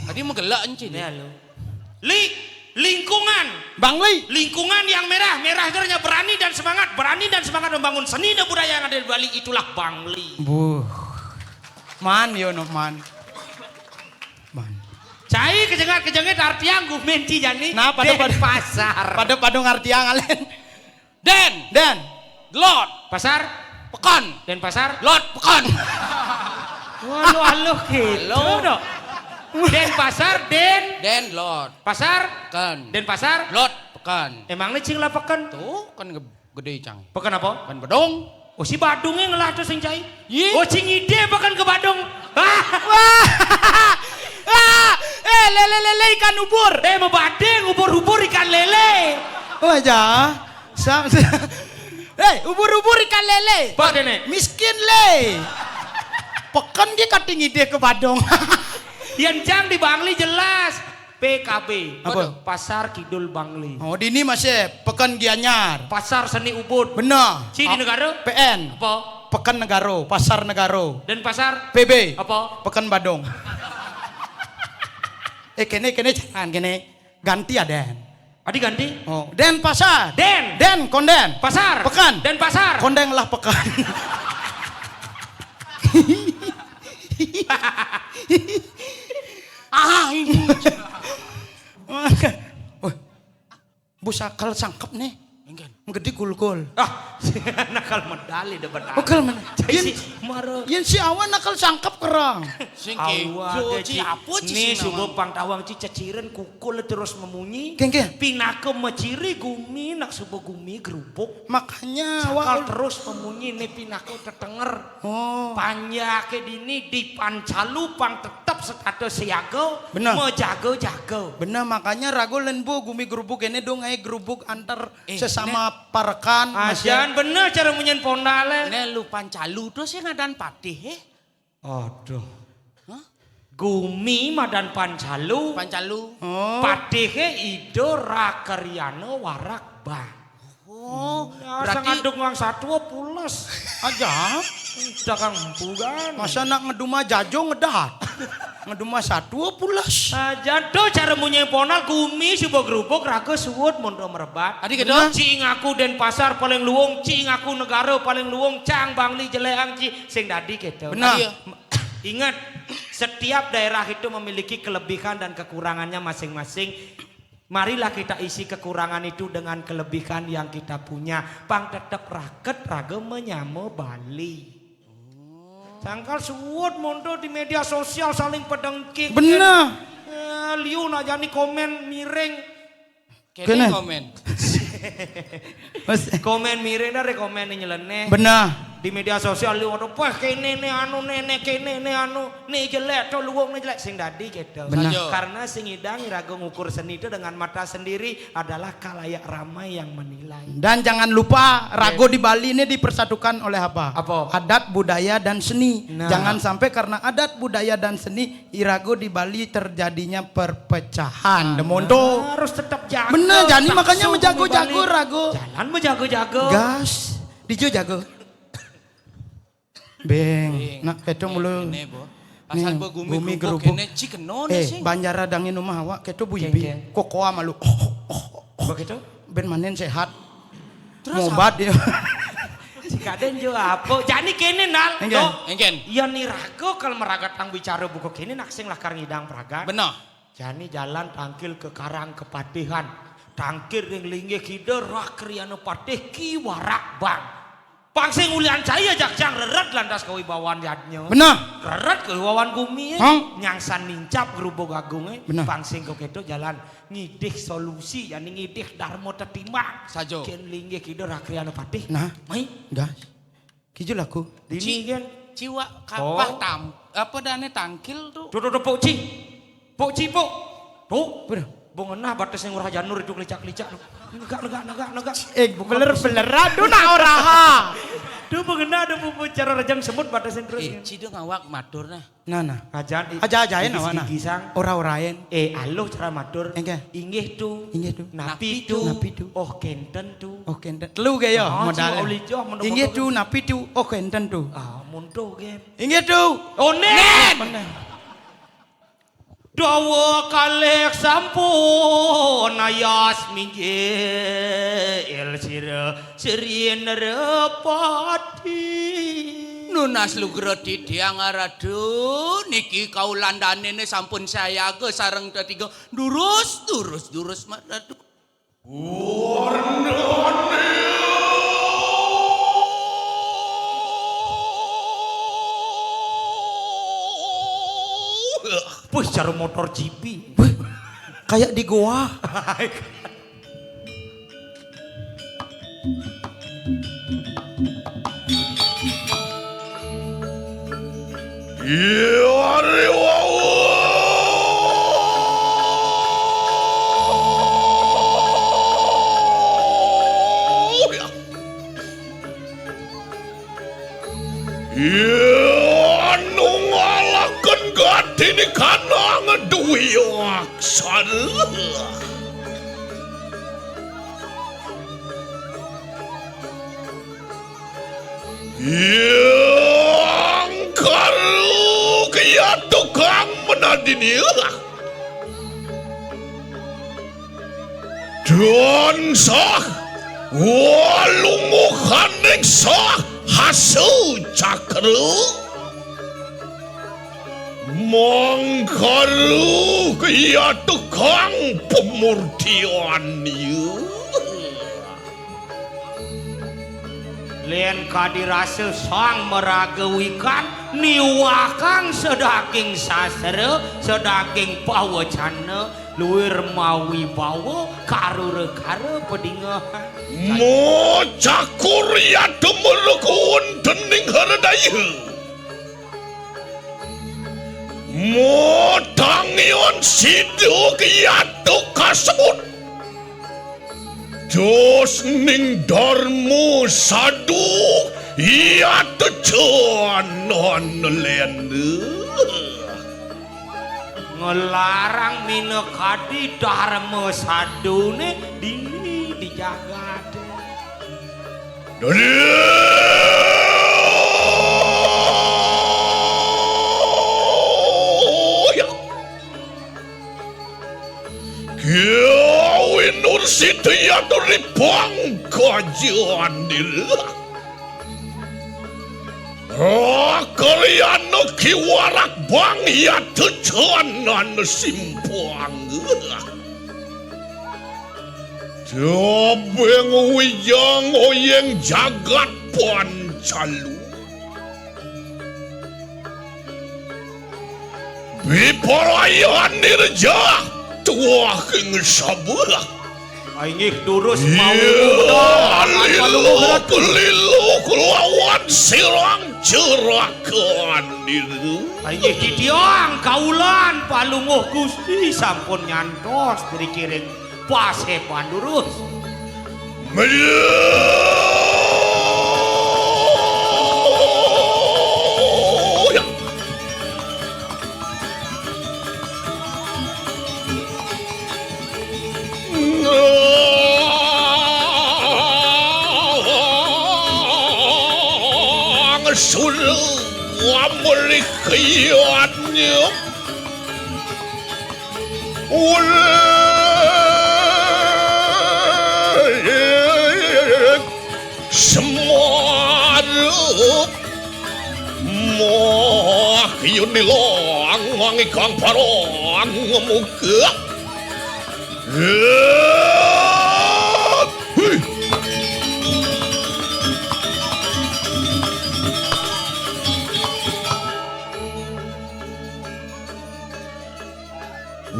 Tadi menggelak encin. Ini halo. Li. Lingkungan. Bangli. Lingkungan yang merah, merah itu artinya berani dan semangat. Berani dan semangat membangun seni dan budaya yang ada di Bali, itulah Bangli. Buh. Man, yo no man. Man. Cai kejengat-kejenget artiang gumen ci jani. Nah, pada, pada, pasar. Pada, pada ngartiang alen. Den. Den. Lot. Pasar. Pekan. Den pasar. Lot pekan. Walu aluh gitu. Halo. Dok. Den pasar, den. Den lot. Pasar. Pekan. Den pasar. Lot pekan. Emang ini cing lah pekan? Tuh kan ge- gede cang. Pekan apa? Pekan bedong. Oh, si Badungnya ngelah tuh sing cai. Ye. Oh, cing ide pekan ke Badung. Wah. Wah. Eh, lele-lele ikan ubur. Eh, mebading ubur-ubur ikan lele. Wah, ja. Sa- sa- Eh, ubur-ubur ikan lele. Pak Dene. Miskin le. Pekan dia kating ide ke Badung. Yang cang di Bangli jelas. P K B. Apa? Pasar Kidul Bangli. Oh, di ini masih Pekan Gianyar. Pasar Seni Ubud. Benar. Ci di Negara? P N. Apa? Pekan Negara, Pasar Negara. Dan pasar? P B. Apa? Pekan Badung. Eh, kene, kene jangan kene. Ganti ya, Den. Adi ganti? Oh, Den pasar. Den. Den konden. Pasar. Pekan. Den pasar. Konden lah pekan. Ah, ini. Wah, bu sakal sangkep nih. Enggak. Gede gulgul. Ah, nakal medali deh benar. Oh, kal men-, yen, si maro. Yen si awan nakal sangkep kerang. Sing awa kejo, ci, ci, apa ci ini sing subuh namanya? Pang tawang ci ceciren kukul terus memunyi. Geng, geng. Pinaka meciri gumi nak subuh gumi gerubuk. Makanya sakal awal terus memunyi nih pinaka tetenger. Oh. Panjake dini di Pancalu pang tetep setata siaga, bener. Mejaga-jaga. Bener, makanya rago len bu gumi gerubuk ini dong, ae gerubuk antar eh, sesama parekan. Ajan bener cara munyen pondale. Nek lu Pancalu to sing ngadan patih, eh? Aduh. Hah? Gumi madan Pancalu. Pancalu. Oh. Patihe Ida Rakaryana Warak Bang. Oh, hmm, berarti sangat dukung satwa pules. Aja. Dagang bukan. Masa nak ngeduma jajo ngedat. Ngeduma satwa pules. Aja tuh cara munyi ponal gumi suba gerubuk raga suwud mondo merebat. Adi gitu? Ci ngaku Denpasar paling luwung, ci ngaku negara paling luwung, cang Bangli jeleang ci sing dadi gitu. Benar. Adi ya. Ingat, setiap daerah itu memiliki kelebihan dan kekurangannya masing-masing. Marilah kita isi kekurangan itu dengan kelebihan yang kita punya. Pang tetep raket raga menyama Bali. Sangkal suwud mondo di media sosial saling pedengkik. Bener. Eh, liu nak jani komen miring. Kene komen. Komen miring dari komen ini nyeleneh. Bener. Di media sosial liu ada, wah kene ne anu ne, ne kene ne anu, ne jelek to luwung ne jelek sing dadi gitu. Benar. Saja. Karena sing idang raga ngukur seni itu dengan mata sendiri adalah khalayak ramai yang menilai. Dan jangan lupa rago di Bali ini dipersatukan oleh apa? Apa? Adat, budaya dan seni. Nah. Jangan sampai karena adat, budaya dan seni irago di Bali terjadinya perpecahan. Demonto. Harus tetap jaga. Bener, jani makanya mejago-jago rago. Jalan mejago-jago. Gas. Dijo jago. Beng, nak keto mulu. Ini, Bu. Asal gumi gerubuk kene ci keno ne sing. Eh, banjara dangin rumah awak keto Bu Ibi. Kokoa malu. Begitu? Ben manen sehat. Terus mobat dia. Cikaden jo apa? Jani kene nal. Engken. Engken. Iya ni raga kal meragat tang bicara buku kene nak sing lakar ngidang pragat. Benar. Jani jalan tangkil ke Karang Kepatihan. Tangkil ring linggih kida Rakriana Patih Ki Warak Bang. Pang sing ulian cai ajak jang reret lantas kewibawaan yadnya. Benar. Reret kewibawaan gumi, eh. Hang. Nyangsan nincap gerubug agung, eh. Benar. Pang sing kok keto jalan ngidih solusi, jani ngidih dharma tetimbang. Sajo. Ken linggih kida Rakriana Patih. Nah. Mai. Gas. Kijul aku. Dini kan. Ciwa kapah tam apa dane tangkil tu? Tuh, tuh, tuh, Pok Ci. Pok Ci, Pok. Tuh. Bener. Bong enah batas yang urah janur itu kelicak-kelicak tu. Negak, negak, negak, negak. Eh, beler-beler aduh nak oraha. Duh, pengenah, duh, pupu cara rejang semut pada sing terus. Eh, ci, duh, ngawak matur nah. Nah, nah. Ajan, i-, aja-ajain gigis, awak nah. Gigisan. Ora-orain. Eh, aluh cara matur. Engke. Inggih tu. Inggih tu. Napi tu. Napi tu. Oh, kenten tu. Oh, kenten. Telu ge ya, ah, modal. Cuma oli joh, menduk-menduk. Inggih tu, napi tu. Oh, kenten tu. Ah, muntuh ge. Inggih tu. Onen. Onen. Dawa kalih sampun ayas minggil sira Sri Nerepati. Nunas lugra titiang, Ratu, niki kaulandanene sampun sayaga sareng tetiga. Durus, durus, durus, Mak Ratu. Wih, cara motor G P. Wih, kayak di goa. Iya, riwau. Iya, nunggalaken gadine kanang dwi aksan. Yang kalu kaya tukang menadini. Dan sah walunguhaning sah hasil cakra. Mangkalu kaya tukang pemurtian. Len kadi rasa sang maraga wikan, niwakang sadaging sastra, sadaging pawecana, luir mawibawa, karurekara padingehan. Mo cakur yata mereka wontening haradaya. Mo tangion sida kiyatu kasebut. Dos ning darma sadu yata janan lenda. Ngelarang minakadi darma sadune dini di jagat. Dadi Kiawi Nur Siti Yaturi Pangkajanira. Akaryana kiwarak bang yata janan simpang. Jabeng wijang oyeng jagat Pancalu. Biparayan nirja tuah ing sabur. Inggih durus. Iya, mawuh liluk, liluk lawan sirang cerakan niru. Inggih titiang kaulan palungguh Gusti sampun nyantos diri kiring paseban durus. Meliuk. Ngesul amelikiannya. Ulih semarup. Moh yunila angkang parang muka. Hei.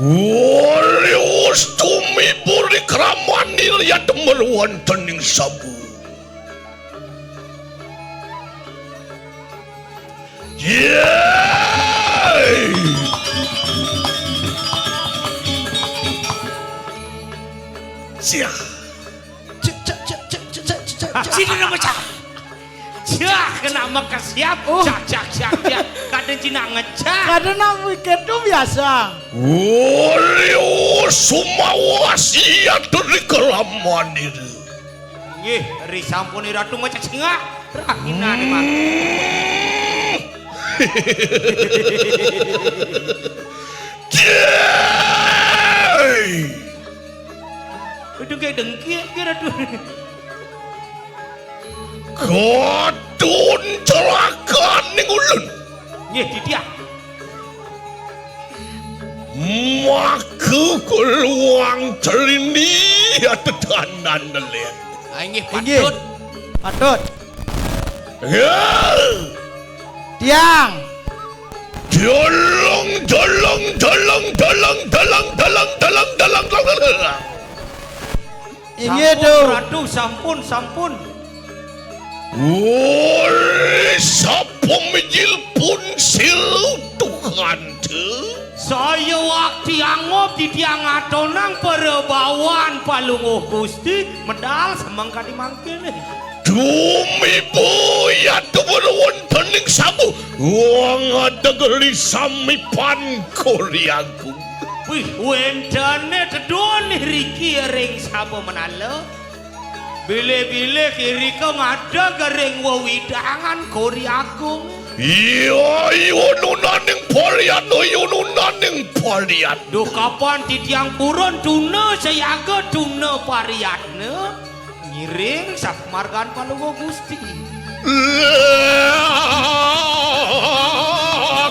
Waliwus tumibur di kraman nirya demen wonten ing sabu. Yéy! Siah. Cek, cek, cek, cek, cek, cek, cek, cek. Sini nama cak. Dah, kena mekesiap. Oh. Jak, jak, jak, jak. Kadén cina ngejak. Kadén nak pikir tu biasa. Ulio sumawa sia teri kelaman itu. Nggih, ri sampun Ratu ngecengak. Rahina nih, Mas. Jéy. Udah kayak dengki ya, Ratu. Kadén celakan ning ulun. Nggih, Didiah. Maka keluang celini ya tedanan nelen. Ah, inggih, inggih. Patut. Patut. Ya. Tiang. Dolong, dolong, dolong. Inggih, sampun, Duh. Ratu, sampun, sampun. Woi, sapa mijil pun silu Tuhan, Duh? Saya wakti angop titiang atonang perebawan Palungguh Gusti, medal semeng kadi mangkene. Dumibu ya tuwur wontening sabu. Wong ada geli sami pan kori aku. Wih, wénténé tedun riki ring Saba Menala. Bilih-bilih irika ngadeg ring wewidangan Kori Agung. Iya, yununaning pariatna, yununaning pariatna. Duh, kapan titiang purun tuna sayaga tuna pariatna? Ngiring sapamargan Palungguh Gusti.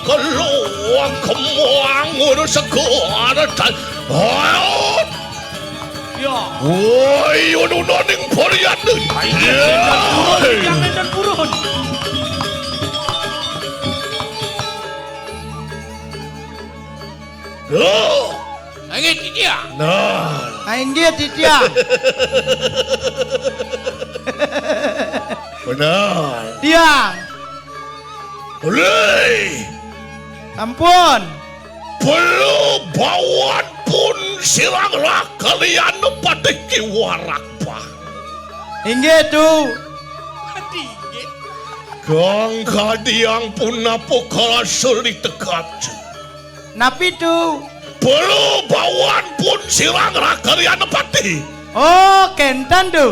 Keluar kemuang uru segara dan. Ya. Woi, ununaning porian. Ayo, ya. Jangan dan purun. Ya. Inggih, titiang. Nah. Ah, inggih, titiang. Benar. Tiang. Ulih. Ampun. Belu bawan pun sirang rakalian patih kiwarak pah. Inggih, Tu. Inggih. Kang kadiang pun napa kalasa ditekap, Tu. Napi, Tu? Belu bawan pun sirang rakalian patih. Oh, kénten, Tu.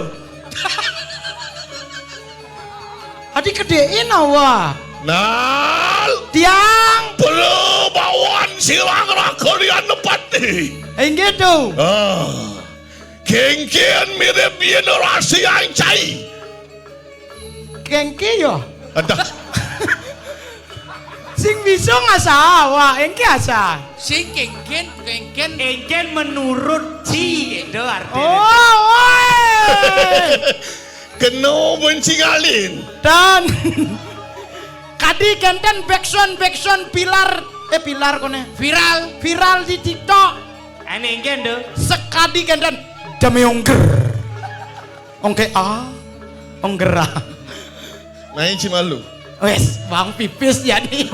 Adi gedéin awa. Nal. Tiang. Belu bawan sirang rakalian patih. Inggih, Tu. Ah. Kéngkén mirib yén rasa yang cai. Kéngké ya? Adah. Sing bisa ngasa, wah, éngké asa. Sing kéngkén, kéngkén. Éngkén menurut ci, itu artinya. Oh, woi. Kena benci ngalin. Dan kadi kénten backsound, backsound pilar, eh, pilar koné. Viral. Viral di TikTok. Ané éngkén, Duh. Sekadi kénten demi ongger. Ongke a, ongger a. Nah, ini malu. Wes, bang pipis jadi.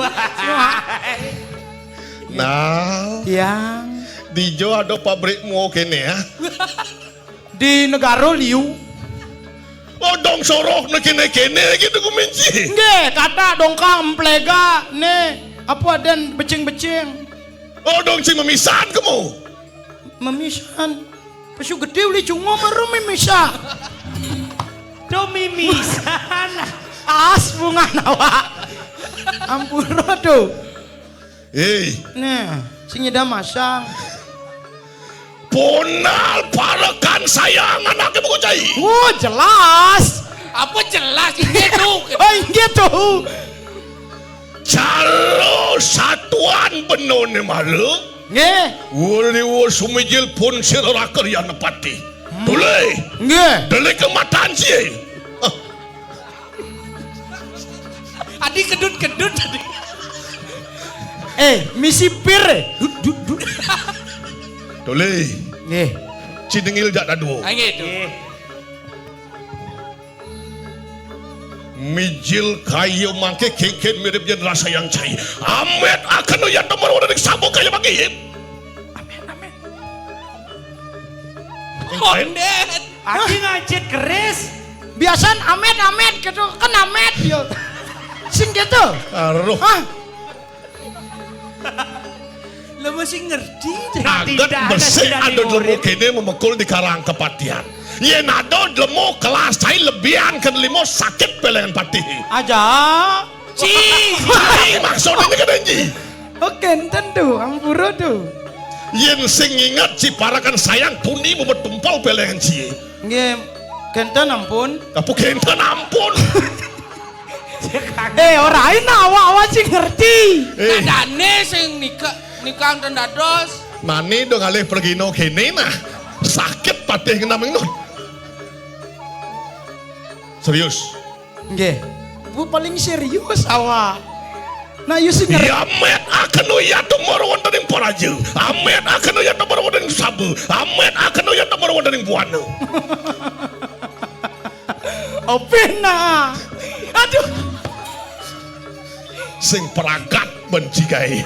Nah. Yang. Dijo ada pabrik mau kéné ya. Di negara liu. Oh, dong soroh né kéné-kéné gitu ku minci. Nggih, kata dongkang emplega né apa dan becing-becing. Oh, dong cing memisan kamu. Memisan. Pesu gedé uli cungo baru mimisah. Tuh mimisan. As bunga nawa. Ampura tuh. Hei. Nah, sing nyedam masang. Ponal parekan sayang anaknya buku cai. Wah, jelas. Apa jelas? Inggih tuh. Oh, inggih tuh. Calo satuan benone malu. Nggih. Wuli wus sumijil pun sira rakeryan pati. Hmm. Tulih. Nggih. Delik kematan sie. Ah. Adi kedut-kedut tadi. Eh, misi pir. Dut, dut, dut. Tulih. Nggih. Cidengil jak dadua. Ah, nggih, tuh. Nggih. Mijil kaya mangke kéngkén mirip yén rasa yang cai. Amit akan uyan temur wonten ing sampun kaya mangke. Amin, amin. Kondet. Adi ngajit keris. Biasan amet-amet gitu, kan amet ya. Sing gitu. Aduh. Hah? Lah mesti ngerti deh. Adat tidak ada, bersih tidak ada demo diurip. Kene memekul di karang kepatihan. Yen ada demo kelas cai lebihan ke lima sakit pelengan patih. Aja. Ci. Ai, maksudnya kan, Ji? Oh, kenten tuh, ampura tuh. Yen sing inget ci parakan sayang tuni mumet tumpal pelengan ci. Nggih, kenten ampun. Apa kenten ampun? Eh, ora ae awak-awak sing ngerti. Eh. Nadane sing nika nikang ten dados. Mani do ngalih pergino kene nah. Sakit patih ngenam inut. Serius. Nggih. Bu paling serius awak. Nah, yu sing ngerti. Ya met akan uyat tumor wonten ing Paraja. Amet akan uyat tumor wonten ing Sabu. Amet akan uyat tumor wonten ing Buana. Opena. Aduh. Sing perangkat benci kae.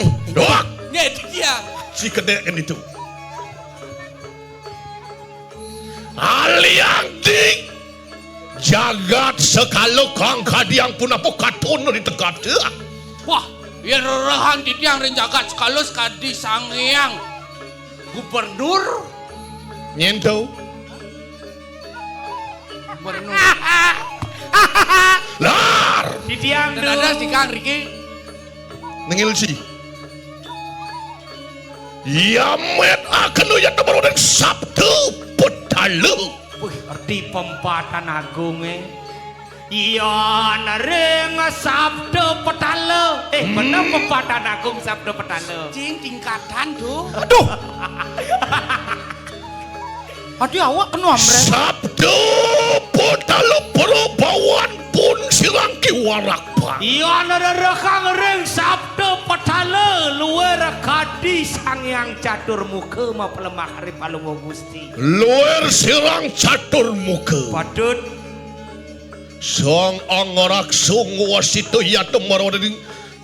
Eh, Dok. Nggih, dia. Si kedek itu. Aliang di jagat sekala kang kadiang punapa katon di tegap. Wah, yen rerahan titiang ring jagat sekala sekadi Sang Hyang Gubernur. Nyentuh. Gubernur. Lar. Titiang dadas dikang riki. Nengil si. Ya met akan ya temen ring Sabtu Petala. Wih, ngerti pempatan agung, eh. Iya, nering Sabtu Petala. Eh, hmm. Bener pempatan agung Sabtu Petala. Cing tingkatan tuh. Aduh. Adi awak kena amret. Sabda Petala Prabawan pun sirang kiwarak. Iya, nererekang ring Sabda Petala luwir kadi Sang Hyang Catur Muka mapelemah ri Palungguh Gusti. Luwir sirang Catur Muka. Patut. Sang Angraksa ngwasita yata marwadi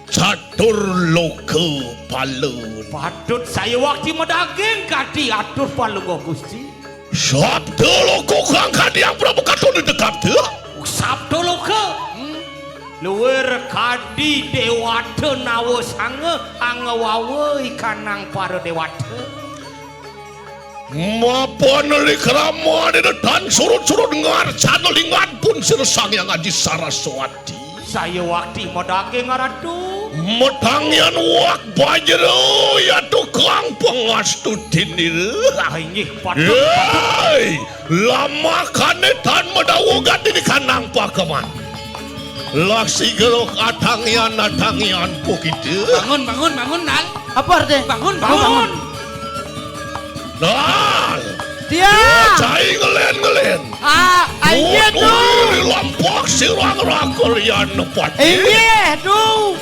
Catur loka palun. Patut saya wakti madaging kadi atur palungguh Gusti. Sabda loka kang kadi yang Prabu Katun di tegap dia. Sabda loka. Hmm. Luwir kadi dewata nawa sanga angwawa ikanang para dewata. Mapan likraman ida tan surut-surut ngarcana lingan pun sira Sang Hyang Aji Saraswati. Saya wakti madaging ngaratu. Matangyan wak bajra ya tukang pangastuti nira. Ah, inggih, patut, patut. Hei, lamakane tan madawa gati di kanang pakeman. Lasi geruk atangyan, atangyan pukita. Bangun, bangun, bangun, Nal. Apa arti? Bangun, bangun. Bangun. Nal. Dia. Cai ngelen-ngelen. Ah, ah, iya, tuh. Lampak sirang rakalian nepati. Iya, tuh.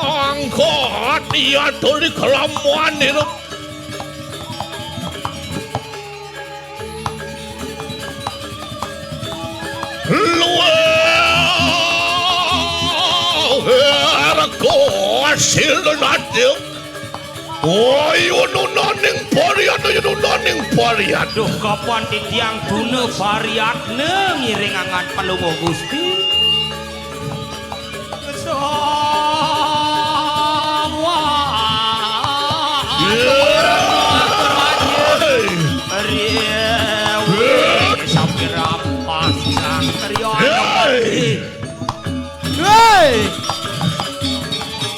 Mangkat iya tuli kelamuan hidup. Luwih kosil nadya. Ayo nunaning pariat, ayo nunaning pariat. Duh, kapan titiang tuna pariatne ngiring angan Palungguh Gusti? Sawa. Yeay. Riew. Yeay. Sampai rampas sang teriak. Yeay. Hei.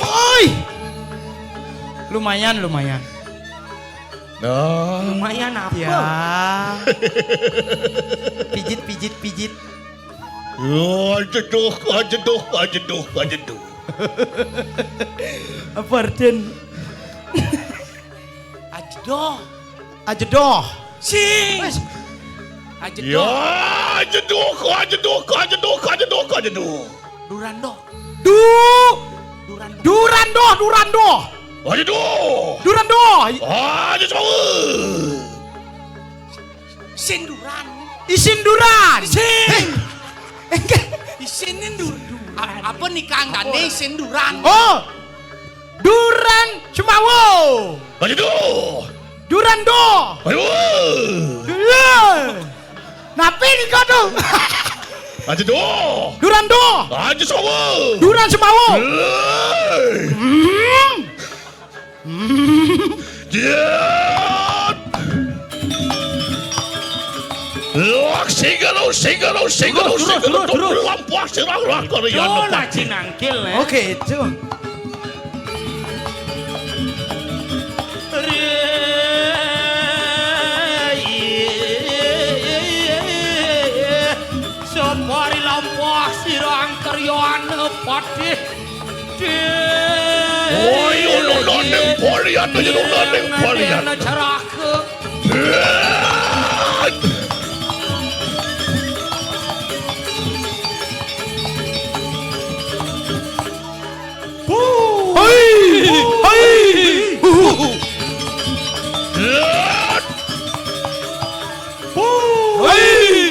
Oi. Lumayan, lumayan. Nah. Lumayan apa? Ya. Pijit, pijit, pijit. Yo, ajeduh, ajeduh, ajeduh, ajeduh. Apa artian? Ajedoh. Ajedoh. Sing. Wes. Ajedoh. Ya, ajeduh, ajeduh, ajeduh, ajeduh, ajeduh. Durandoh. Du. Durandoh. Durandoh, durandoh. Ajeduh. Durandoh. Ajedoh. Sinduran. Isinduran. Isin. Eh. Isin ini dur-, dur-, a-, apa nih kang dane sinduran? Oh. Duran Semawo. Aduh. Duran Do. Aduh. Lho. Napi nika to? Aduh. Duran Do. Aduh Semawo. Duran Semawo. Lho. Hmm. Hmm. Jet. Wah, sing karo, sing karo, sing karo, sing karo, lampah sirah lakon. Yo, nah, cinangkil, eh. Oke, itu. Sapari lampah sira angkarya ana patih. Ayo, nunaning Polyat, ayo, nunaning Polyat. Ceraka. Hai, hai. Hai.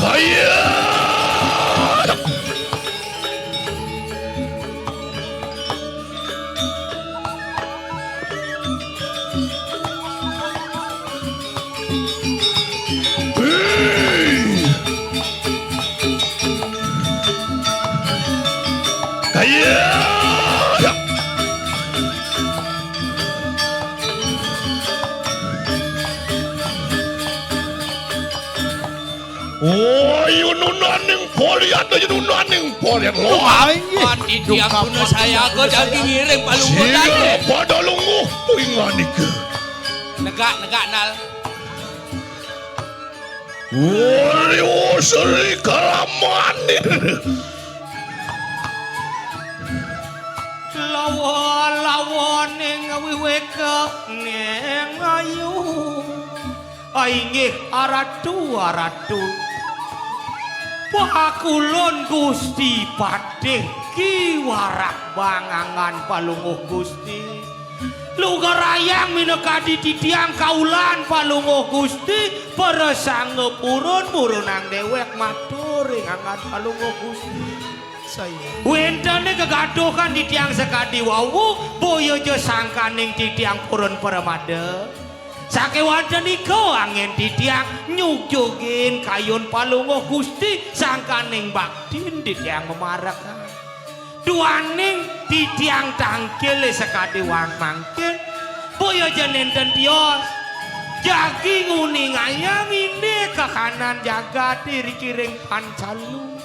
Kaya. Kaya. Oh, ayo nunaning Polyat, ayo nunaning Polyat. Loh, ayo. Pati diaguna saya aku jagi ngiring palungguh. Sira pada lungguh, puingan nika. Negak, negak, Nal. Wali Sri Kalaman. Lawa-lawaning wiwéka ning ayu. Inggih aratu, aratu. Pakulun Gusti Patih Ki Warak Bangangan Palungguh Gusti. Lugarayang minakadi titiang kaulan Palungguh Gusti, prasangga purun murunang déwék matur ing anggan Palungguh Gusti. Saya. Wénten gegatuhan titiang sakadi wau, boya ja sangkaning titiang purun pramada. Sakéwanten nika anggén titiang nyujugin kayun Palungguh Gusti, sangkaning baktin titiang mamarekan. Duaning titiang tangkil sakadi wau mangkin, boya ja nénten tios. Jagi nguningayang indik kahanan jagat iriki ring Pancalu.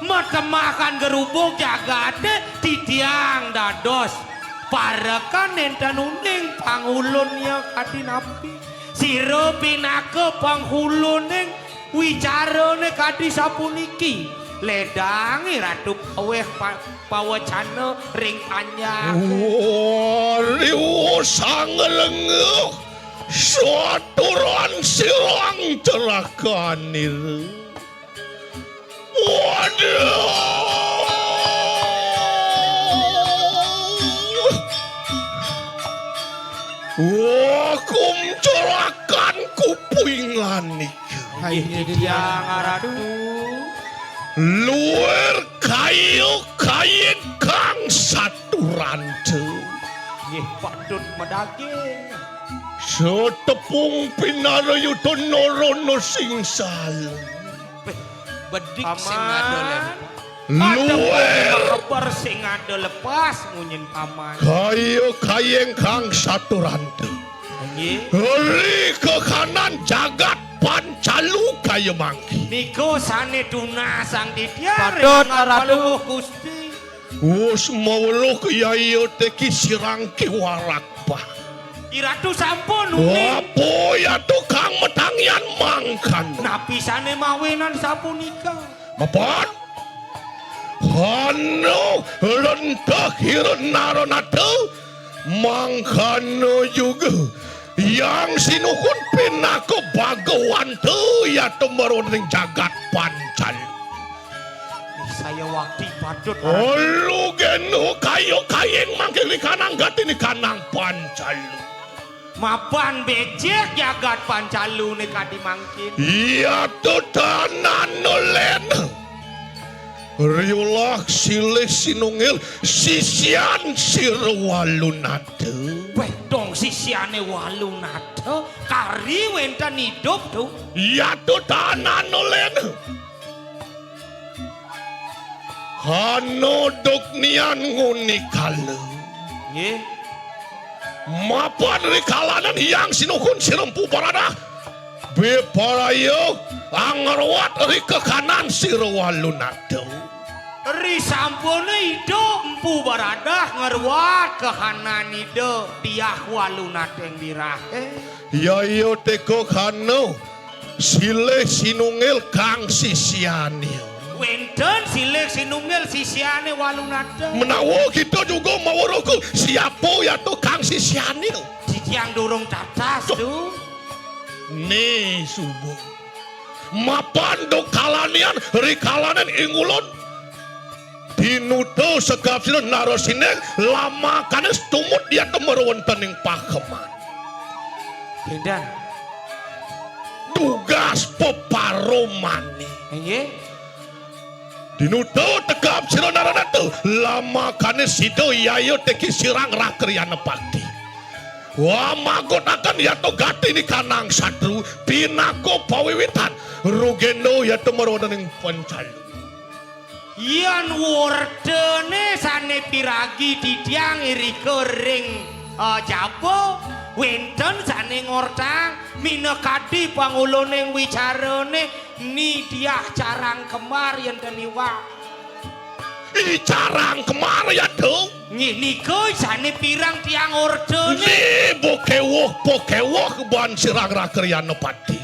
Matemahan gerubug jagaté titiang dados parekan nénten uning pangulunnya kadi napi. Sira pinaka panghuluning wicarané kadi sapuniki, lédang Ratu pawéh pa-, pawecana ring panjang. Wariwa sang lenguh, saturan sirang cerakanira. Waduh. Wah, kumcelakan kupingan nika. Hai, Inggih, Dya. Titiang Ratu. Luir kayu kaying kang saturanta. Nggih, patut madaging. Setepung pinarayuta narana sing salem. Péh, bedik sing Paman. Ada lempar. Ada Luwih. Kabar sing ada lepas, munyin Paman. Kayu kaying kang saturanta. Nggih. Ri kekanan jagat Pancalu kaya mangki. Nika sané tunas sang titiang. Patut, ring Ratu. Palungguh Gusti. Wus maweruh yaya teki sirang kiwarak, Pak. I Ratu sampun uning. Apa ya tukang metangian mangkan? Napi sané mawinan sapunika? Mepet. Hanu rentah kira naranata mangkana juga. Yang sinuhun pinaka Bhagawanta ya temaroning jagat Pancal. Saya wakti patut. Olu genu kayu kaying mangkili kanang gati ni kanang Pancal. Mapan béjék jagat Pancaluné kadi mangkin. Iya tuh tanan nulen. Riulah silih sinungil sisian sira Walunata. Wéh, dong sisiané Walunata kari wénten idup tuh. Iya tuh tanan nulen. Hana duk nian nguni kala. Nggih. Mapan rikalanan Hyang Sinuhun sira Mpu Baradah. Biparaya angruat ri kekanan sira Walunata. Ri sampuné Ida Mpu Baradah ngruat kahanan Ida Diah Walunata ing wirahé. Yaya teka kana silih sinungil kang sisiané. Wénten silih sinungil sisiané Walunata. Menawa kita juga maweruh ka siapa ya to kang sisiané. Titiang durung tatas tuh. Né suba. Mapan duk kalanian rikalanan ing ulun. Dinuta sekap sira narasining lamakané tumut diatu mara wénten ing pakeman. Kéndan. Dugas peparomané. Inggih. Dinuta tegap sira naranata lamakané sida yaya teki sirang rakriana pati. Wah, magutaken yata gati nikanang satru pinaka pawiwitan rugenda yata mara wénten ing Pancalu. Yén wurdané sané piragi titiang irika ring, eh, jaba, wénten sané ngortang minakadi pangulaning wicarané Ni Diah Carang Kembar yén ten iwak. I Carang Kembar ya, Dong? Nggih, nika sané pirang tiang ordané. Nggih, bokewuh, bokewuh ban sirang rakriana pati.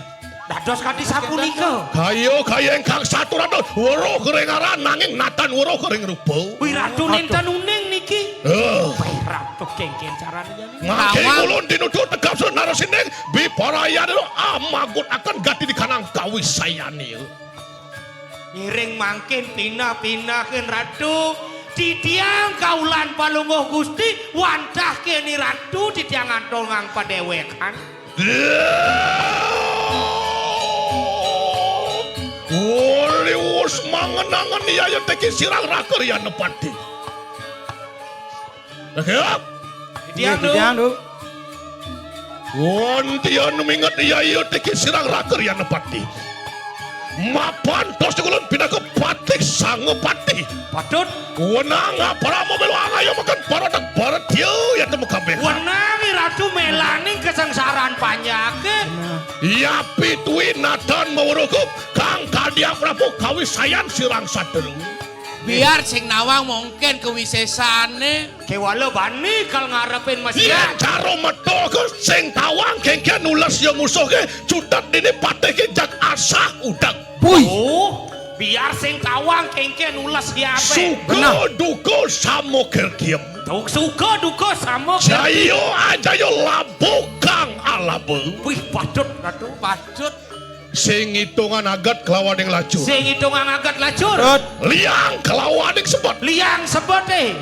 Dados kadi sapunika. Kaya, kaya ingkang satur atur, weruh ring aran nanging natan weruh ring rupa. Wih, Ratu nénten uning niki. Eh. Wih, Ratu kéngkén carané jani. Mangke ulun dinutu tegap sira narasining biparayana amagutaken gati nikanang kawisayané. Ngiring mangkin pinah-pinahin Ratu, titiang kaulan palungguh Gusti, wantah keni Ratu titiang antongang padéwékan. Uli wus mangen-angen yaya teki sirang rakriana pati. Titiang, Nggih, Duk. Titiang, Duk. Wontian minget yaya teki sirang rakriana pati. Mapan tos ulun pinaka patih sangapati. Patut. Wenang aparama melu angaya meken paratek baretya yata makabeh. Wenang i Ratu melaning kasangsaran panjaké. Yapi tuwi natan maweruh kang kadiang Prabu kawisayan sirang satru. Biar sing nawang mungkin kawisésané. Kéwala bani kal ngarepin Mas Yén Yan. Cara metuh ké sing tawang kéngkén nules ya musuh ké cutet dini patih ké jag asah udeg. Wih. Oh, biar sing tawang kéngkén nules ya apa? Suka Benar. Duka sama kirkiem. Tuk suka duka sama kirkiem. Jaya ajaya labuh kang alaba. Wih, patut, Ratu. Patut. Sing ngitungang aget kelawaning lacur. Sing ngitungang aget lacur. Tut. Liang kelawaning sebet. Liang sebet, eh.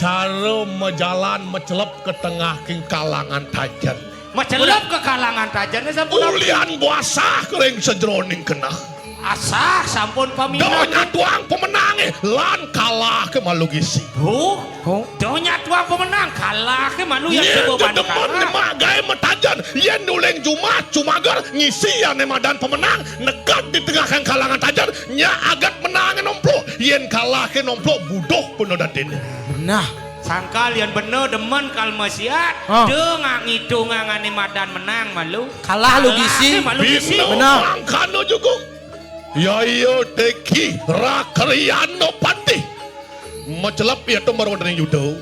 Cara majalan macelep ka tengah king kalangan tajen. Macelep ka kalangan tajen, eh, sampun apa? Ulian basah ring sajeroning keneh. Asah sampun paminat. Donya tuang pemenang, eh, lan kalah ke malu gisi. Oh. Oh. Donya tuang pemenang, kalah ke malu yang Nyén coba demen kalah. Nyemak gaé matajen, yén nuling jumah, cumager, ngisi ané madan pemenang, neked di tengah kang kalangan tajen, nya aget menangé nomplok, yén kalah ke nomplok, buduh peno dadiné. Nah. Sangkal yén bener demen kal masiat, ah. Dengak ngitungang ané madan menang malu. Kalah lu gisi. Kalah ke malu gisi. Bina. Benar. Mangkana juga. Yaya teki rakriana pati. Macelep ya to marwandering yuda.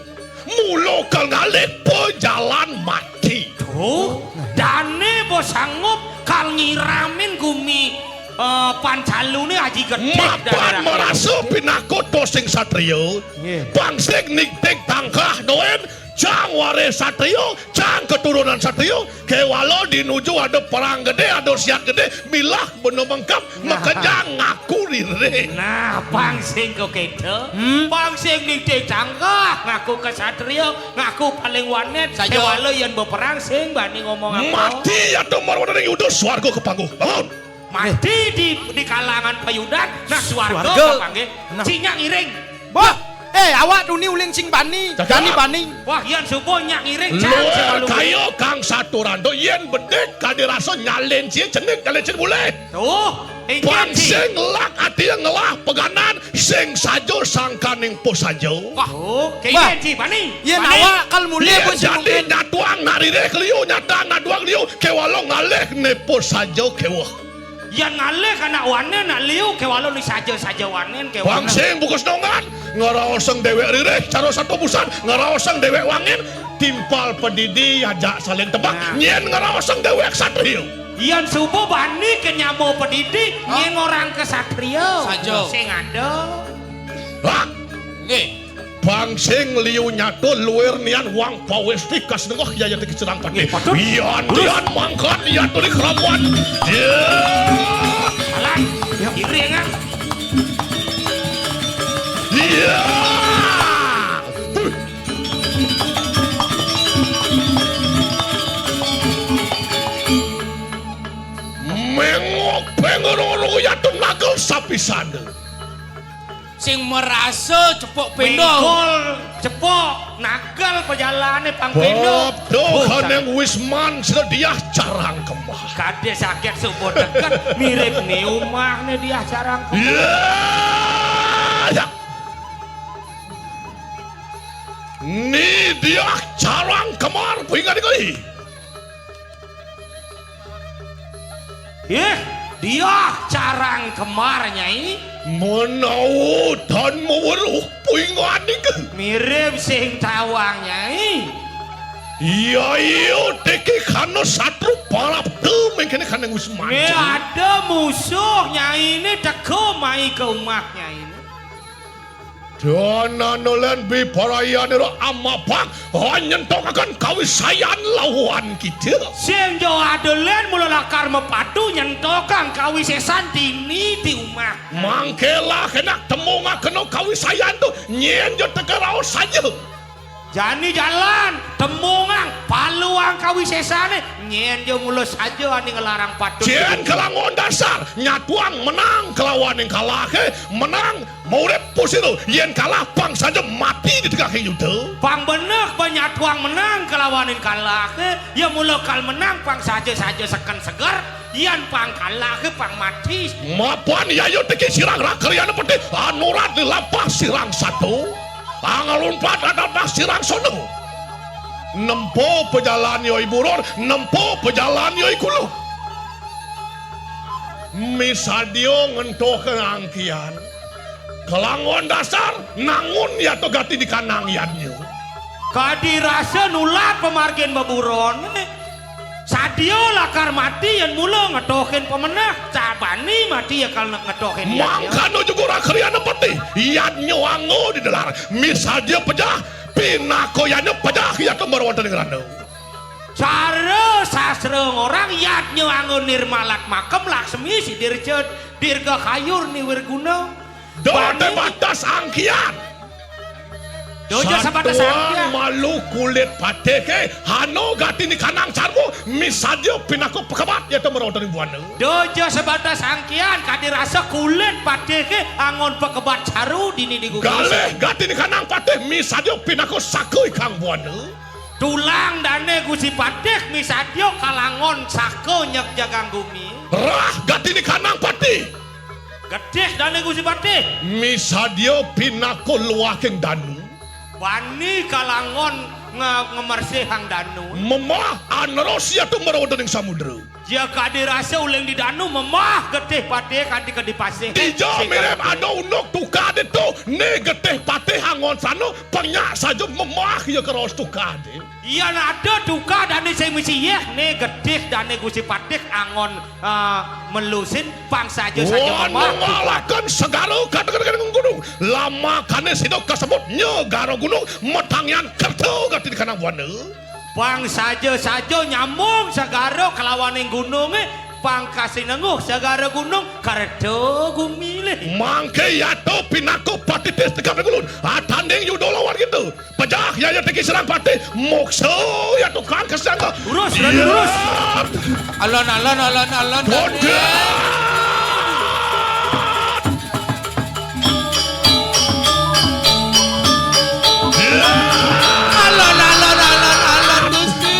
Mula kal ngalih pajalan mati. Tuh, dané bos sanggup kal nyiramin gumi, eh, Pancaluné aji gedé. Mapan dané marasa pinaka to sing satriya. Nggih. Pangsing nigtig tangkah doen Cang waris satria, cang keturunan satria, kewala dinuju ada perang gede, ada siat gede, milah bena mengkep, nah, makejang ngaku ririh. Nah, pang sing kok kéto. Hmm? Pang sing nitih tanggah, ngaku kesatria, ngaku paling wanet, saja. Kewala yén beperang sing bani ngomong apa? Mati ya tuh marwada ring yuda swarga kepangguh. Bangun. Mati di, di kalangan payudan, nah, swarga. Swarga. Kapanggih. Nah. Sing nyak ngiring. Bah, eh, awak tuni uling sing bani, cakap. Bani, bani. Wah, yén suba nyak ngiring, cang. Luar sing malu. Kaya Kang Saturanda, yén bedik kadi rasa nyalin cia cenik, nyalin cia bulih. Tuh, inggih, pang sing lak ati ngelah peganan, sing saja sangkaning pusaja. Wah, oh, kéné, bah, Ci, bani. Yén bani. Awak kal mulih. Yén pun jadi mungkin nyatuang nak ririh liu, nyatuang nak duang liu, kewala ngalih né pusaja keweh. Yén ngalih anak wanen, nak liu, kewala né saja-saja wanen, kewala. Pang sing bukus nongan, ngraosang déwék ririh, cara satu busan, ngraosang déwék wangin, timpal padidi ajak saling tebak, nah, nyén ngraosang déwék satria. Yén suba bani ké nyama padidi, hah? Nyén orang kesatria. Saja. Sing ada. Hah? Nggih. Pang sing liu nyata luir nian wang pawesti kas nengah yaya teki sedang pati. Nggih, patut. Yan, terus, yan mangkat ya tuli keramuan. Ya. Jalan. Ya. Kiri, ya, Kang? Ya. Mengok pengeroro yatun nagel sapisana. Sing marasa cepok pénda. Méngkol cepok, nagel pajalané pang pénda. Bab to. Buh, kaneng Wisman sida Diah Carang Kembar. Kadé saget suba deket, mirip né umahné Diah Carang Kembar. Ya, ya. Ni Diah Carang Kembar, pinggan kali. Ih, Diah Carang Kembar, Nyai. Menawa tan maweruh puingan nika. Mirip sing tawang, Nyai. Iya, iya, teki kana satru parab tu mengkene kaneng Wisman. Ada musuh, Nyai, ini teka mai ke umah, Nyai. Danana lan biparayanira amabak, nyentokaken kawisayan lawan kita. Sing ja ada lan mula lakar mapadu nyentokang kawisésan dini di umah. Mangkelah kenak temungakena kawisayan tu, nyén ja teka raos saja. Jani jalan, temungang, paluang kawisésané, nyén ja mula saja ané ngelarang padu. Jén kalangon dasar, nyatuang menang kelawaning kalahé, menang maurip pusira, yén kalah pang saja mati di tengahing yuda. Pang beneh ba nyatuang menang kelawaning kalahé, ya mula kal menang pang saja-saja seken seger, yén pang kalahé pang mati. Mapan yaya teki sirang rakriana peti, anurat di lapah sirang satu, pangalumpat adalah sirang sono. Nempo pejalan yoi burur, nempo pejalan yoi kuluk. Misadia ngentoh ke angkian. Kelangon dasar, nangun yato gati dikanang yadnya. Kadi rasa nulat pamargin beburon, eh. Sadia lakar mati yén mula ngetohin pemenah, cabani mati ya kal ngetohin yadnya. Mangkana juga rakriana peti, yadnya anggo di delar, misadia pejah, pinaka yadnya pejah, ya kembar wonten ing rana. Cara sastra ngorang yadnya anggo nirmalat makem Laksmi sidirja dirga kayur niwirguna. Dote batas angkian. Dojo sebatas angkian. Satuang malu kulit patih ke, hano gati ni kanang carmu, misadia pinaka pekebat, ya temero dari buana. Dojo sebatas angkian, kadi rasa kulit patih ke, angon pekebat caru dini di gugus. Galih gati ni kanang patih, misadia pinaka saka ikang buana. Tulang dane Gusi Patih misadia kalangon saka nyeg jagang gumi. Rah gati ni kanang patih. Getih dane Gusi Patih. Misadia pinaka luaking danu. Bani kalangon nge-, ngemersihang danu. Memah aneros ya tumber wonten ing samudra. Jaka dirasa uling di danu memah getih patih kanti ke dipasih. Dija mirip ada unduk tukad itu, ne getih patih angon sanu, penyak saja memah ya keros tukad. Yén ada duka dané sing mesti yéh, né gedhé dané Gusti Patih angon, eh, melusin pang saja-saja. Wah, kemah. Ngalahaken segara kadang-kadang gunung. Lamakané sida kasebut Nyegara Gunung, matangian kerta gati di kanang buana. Pang saja-saja nyambung segara kelawaning gunungé, pang kasinengguh segara gunung, kerta gumilih. Mangké yata pinaka patitis tegap ulun. Atanding yuda lawan kita. Pejah yaya teki serang patih, moksa ya tukang kesangka. Lurus, Raden, lurus. Alon, alon, alon, alon. Raden. Alon, alon, alon, alon, Gusti.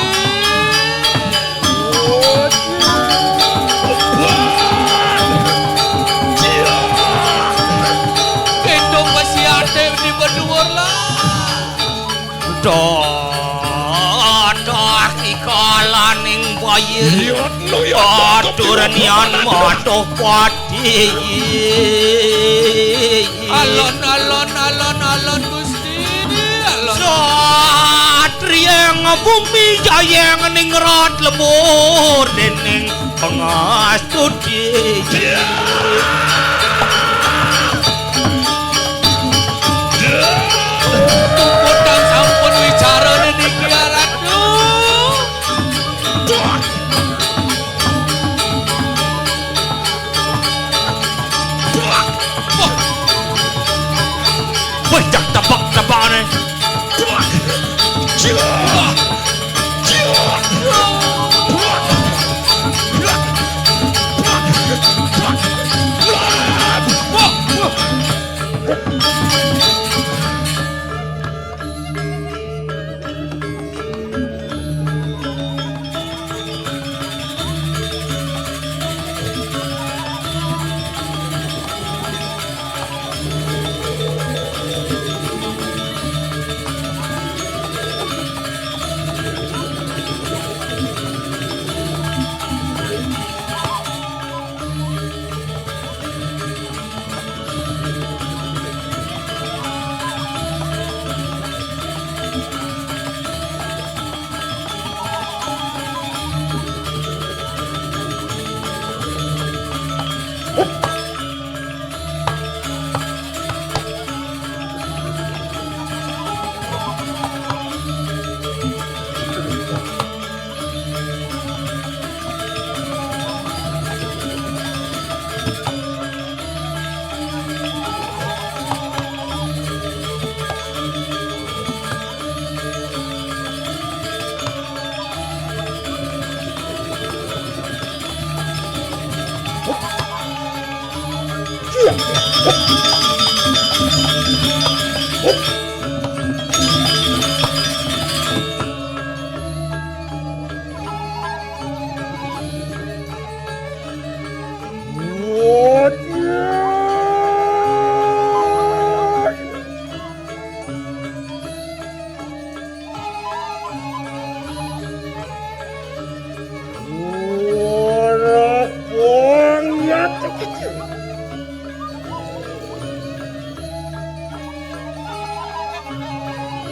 Gendong besi ate di beduur lah. Dadah ikalaning bayi. Iya, no, iya, atur nian matuh pati. Alon, alon, alon, alon, Gusti. Alon. Satriya bumi jayeng ningrat lembur dening pangastuti. Iya. Puputang sampun wicara niki, Ratu. Wah. Wah, jak tebak-tebakne. Wah. Jiwa. Jiwa. Wah. Ora wong ya kecil.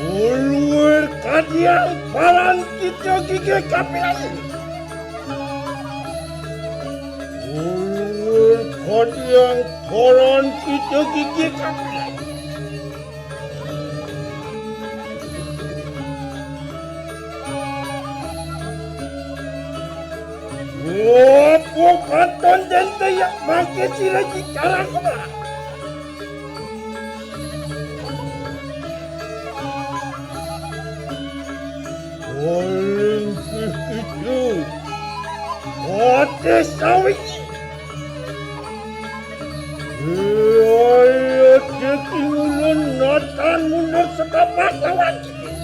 Ulur kadiang paran kita gigi kapilan. Ulur kadiang paran kita gigi kapilan. Ngopo katon dente yak mangke sira jikarang kemana? Paling itu. Ote sawi. Ayo, dadi ulun natan mundur setapak lawan kene.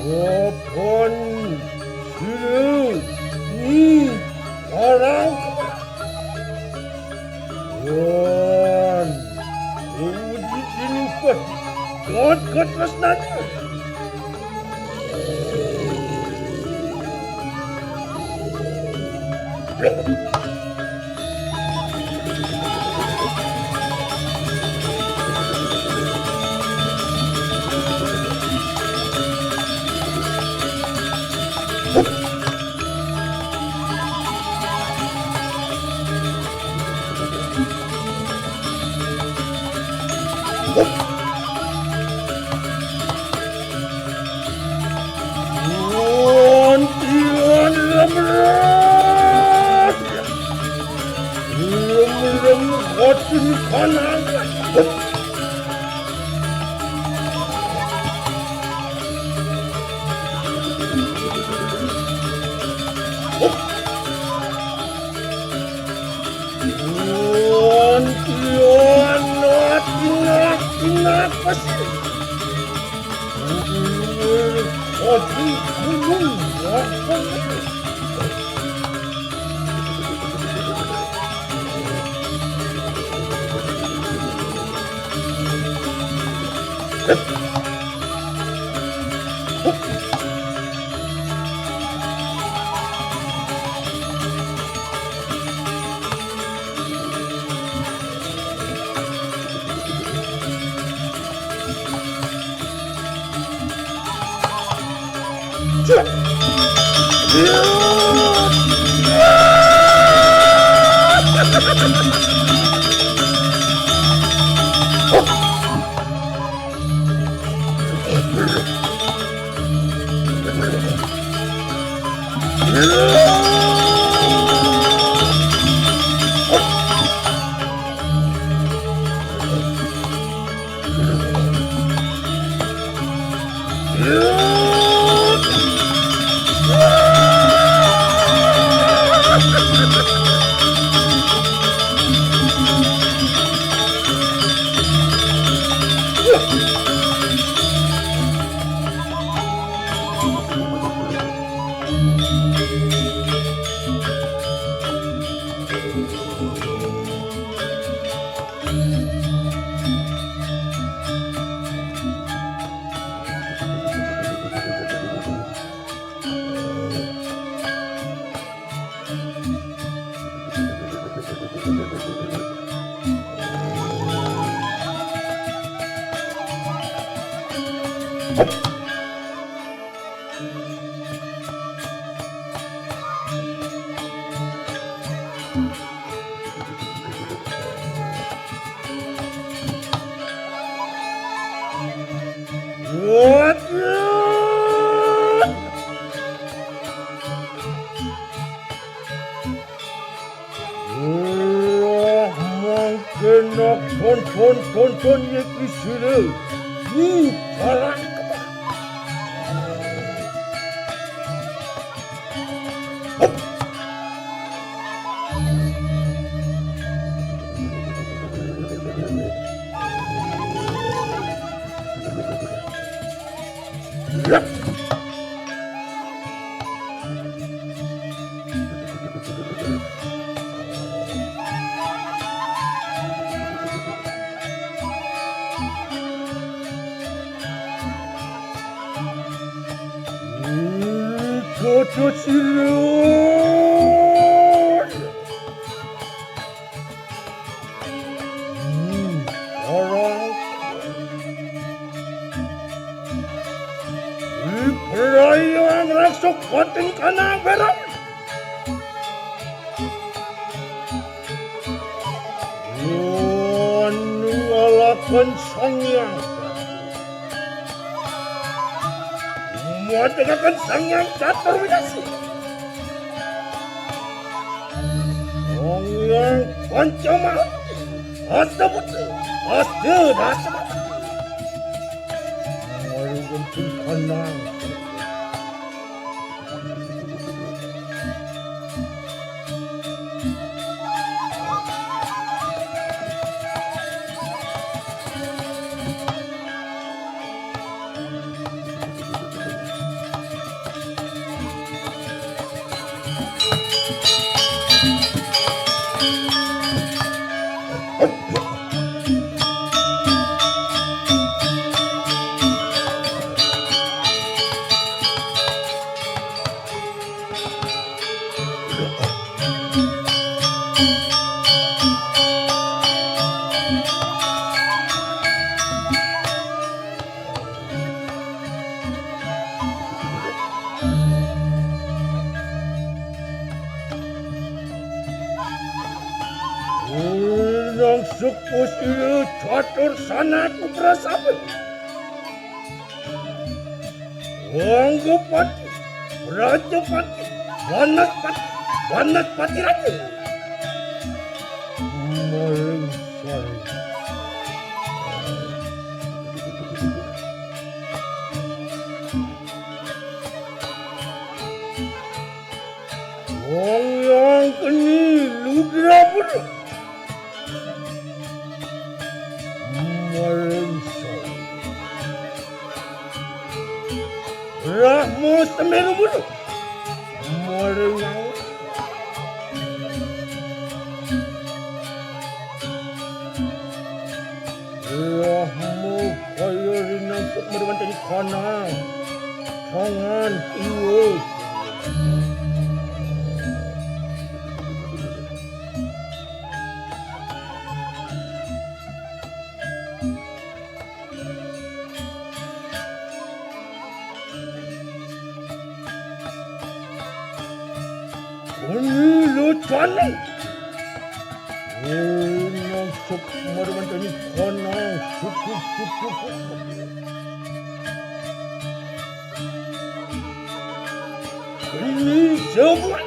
Apun sira ni karang. Wan, uji tinupat. Kot, kot, mas nanya. Wah, mangkena tonton-tonton ye kisile. Ni parang kebah. Toto sirun. Hmm, orang. Ibrahim rasuk batin kana berang. Anu ngalakan sangyang. Muat dengan sangyang catur widasi. Sangyang Pancamahati, Asta Putra, Asta Dasmata. Mari gempung kanang. Nang sekus ieu catur sana ku prasabe. Anggapati, Rajapati, Banaspati, Banaspati Raja. Maling saling. Wong yang keni Ludra Buddha. Maling saling. Rahmo Semeru Buddha. Rinang. Rahmu kaya rinang sukma duwan tani kana. Tangan iwut. Kani lo tani. Rinang sukma duwan tani kana. Suku, suku, suku. Kani sebuah.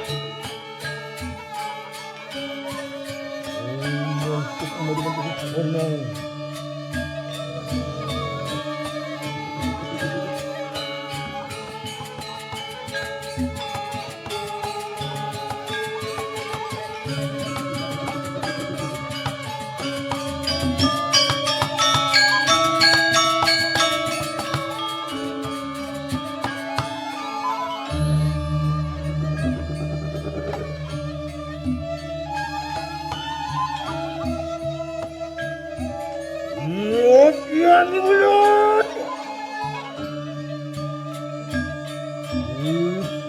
Lopian ulut.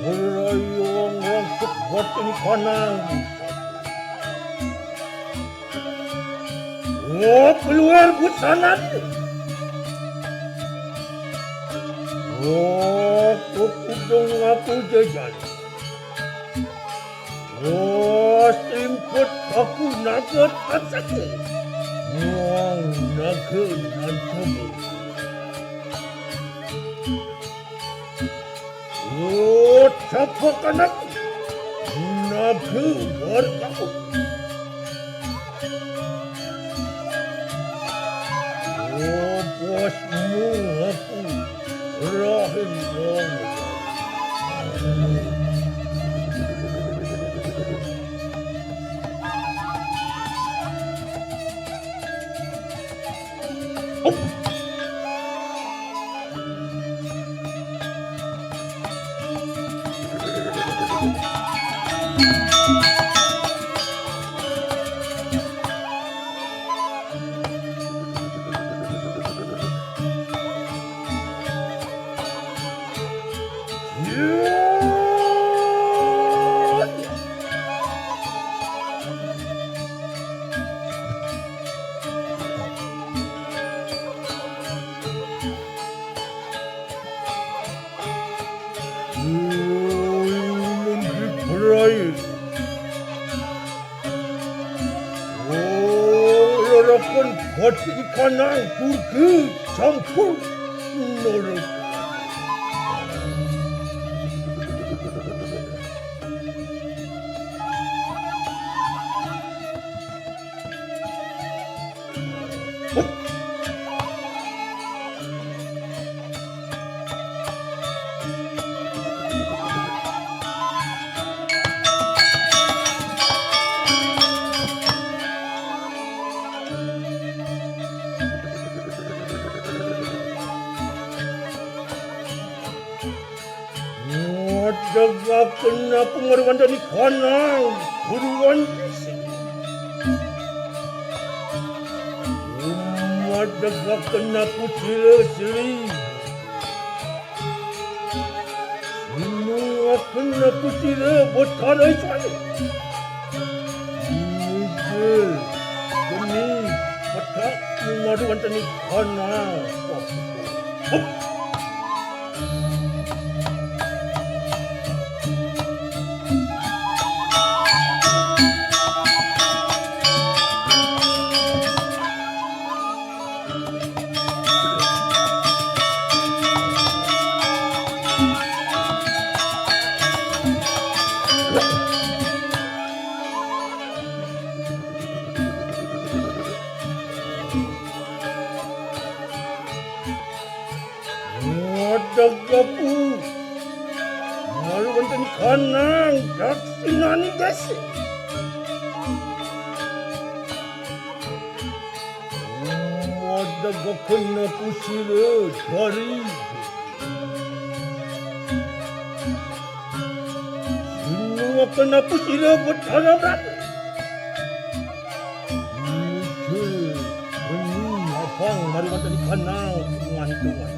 Perayong rangsuk batin panang. Ngop luar busanan. Ngop udung aku jajan. Ngop simput aku naga tasake. Muang naga nantamu. Ucap anak naga wargaku. Obosmu aku rahim. Ulun diperai. Oh, larapan batin kanang purgi campur norok. Madagaken aku maruan dani kanang, buruan bisi. Madagaken aku sila sili. Sinuaken aku sila Batara Iswara. Inggih, demi petak maruan dani kanang. Hup. Ngadeg aku. Malu wonten kanang daksinani desi. Madagaken aku sira dari. Kena ku sira buat haram rata. Muncul, bening, abang, mari wantah di kanang, tuan-tuan.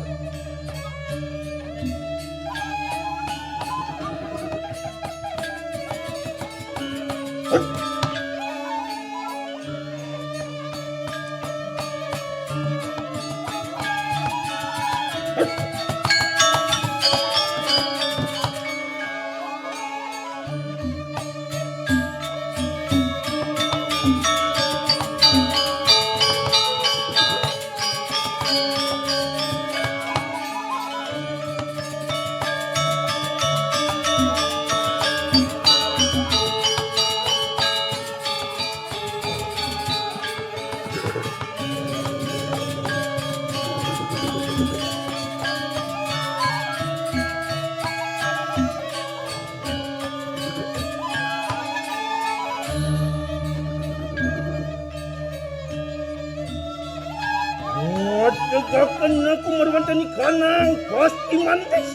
Waduh, kakak aku marwantani kanang, pasti mantes.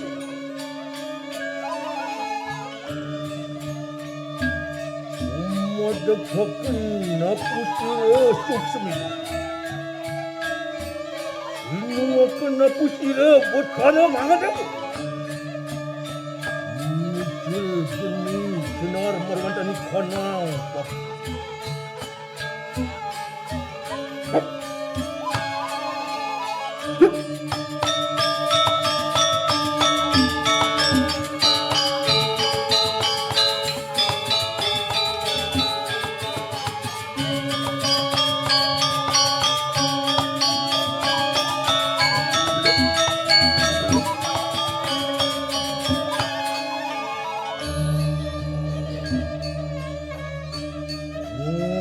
Umadagaken aku sira suksemi. Inungaken aku sira betara mangademu. Mijil geni jenar marwantani kanang.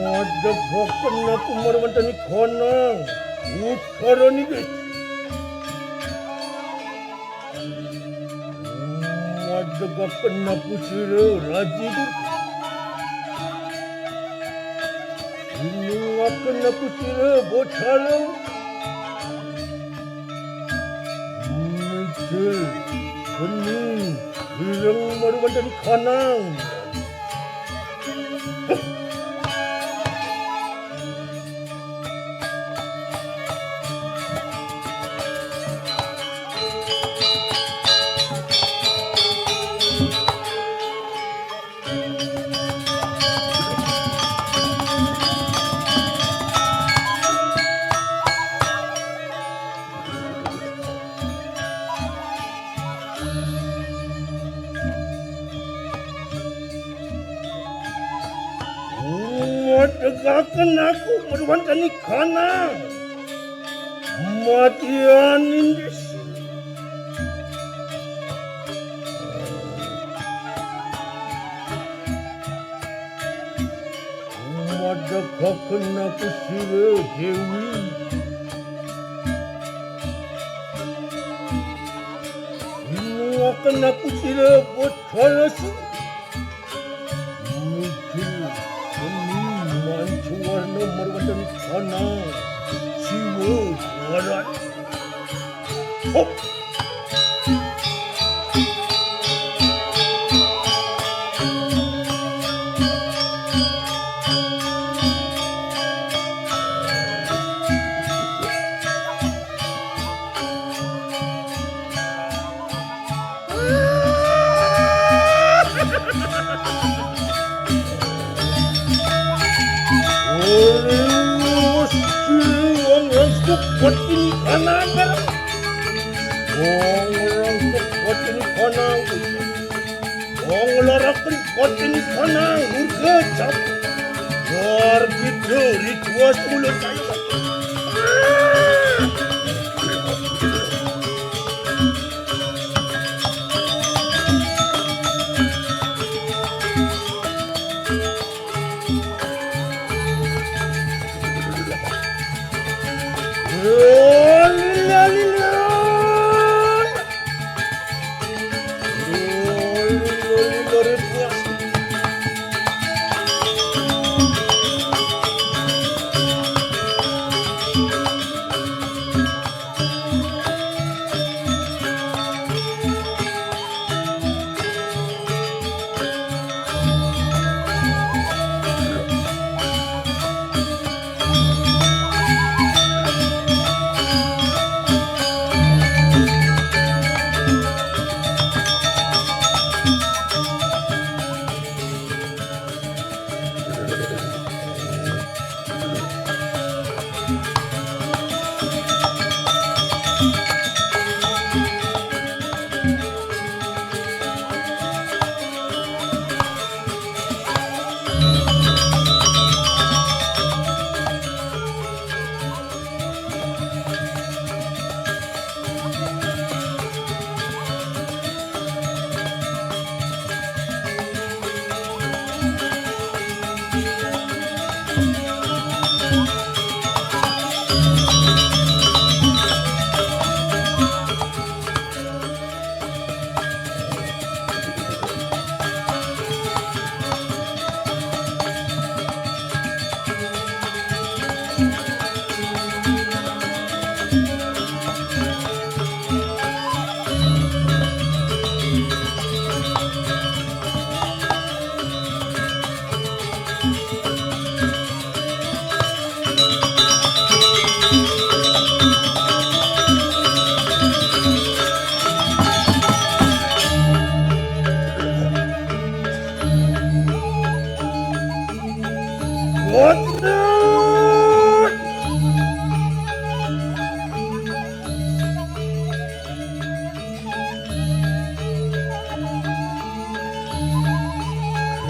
Waduh, kakak aku marwantani kanang. Utkarani dek. Umadagaken aku sira, Raji Durga. Inungaken aku sira, Batara. Mijil, geni, ireng marwantani kanang. Umadagaken aku marwantani kanang. Matian indis. Umadagaken aku sira, Dewi. Inungaken aku sira, Batara Siwa. Mijil, geni, manca warna marwantani kanang. Siwa, waran. Hop. Ora mesti wong rangsuk kuat ini kanan bareng. Wong rangsuk kuat ini kanan. Wong laraken kuat ini kanan, durga cap. Luar gitu, ritual mulut saya.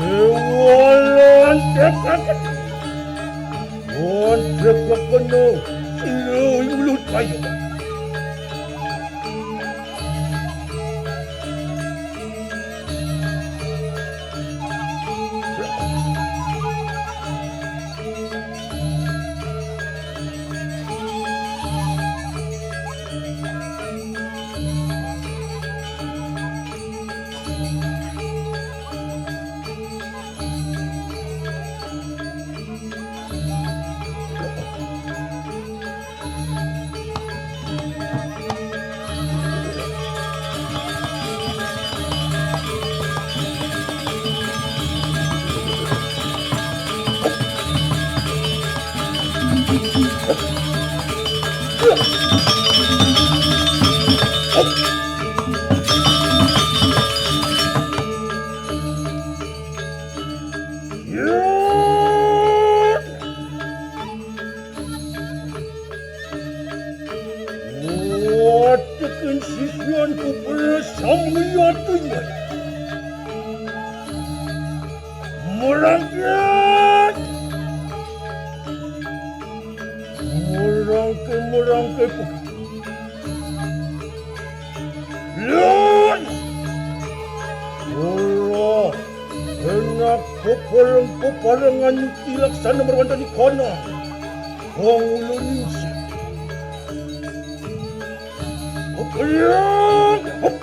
Kewalan tekakeno, wan tekakeno, sira imulut payo. Watekin sisianku bersama yatunya. Merangkak. Merangkak, merangkak. Lun! Ora! Enak pepereng-peperengan nyuti laksana merwandani kana. Wong ulun ningsih. Pepereng! Hup!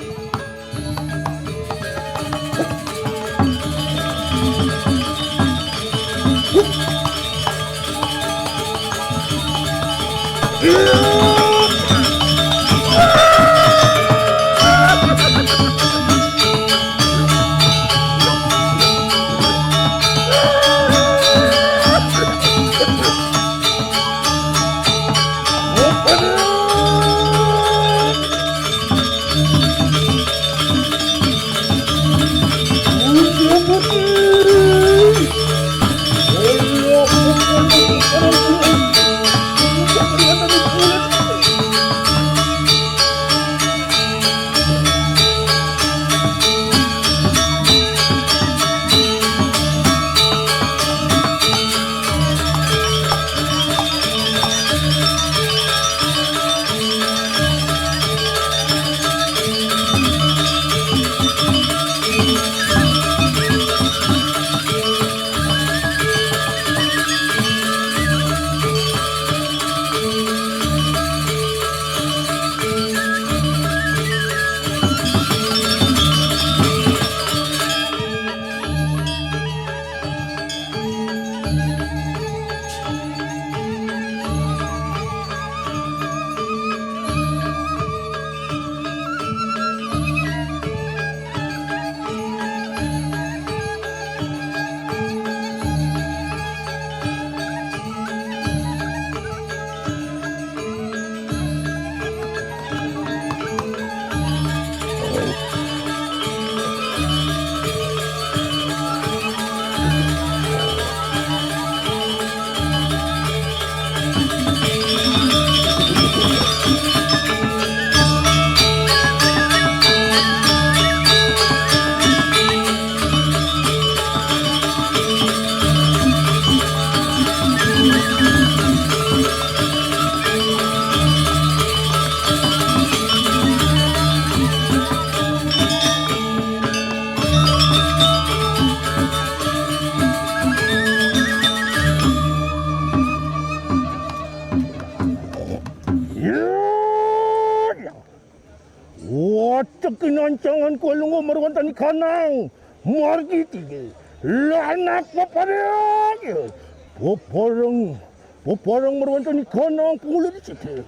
Jangan kuwi lunga marwantani kanang. Margi tiga. Lanak pepareng. Pepareng. Pepareng marwantani kanang pengulu di sini.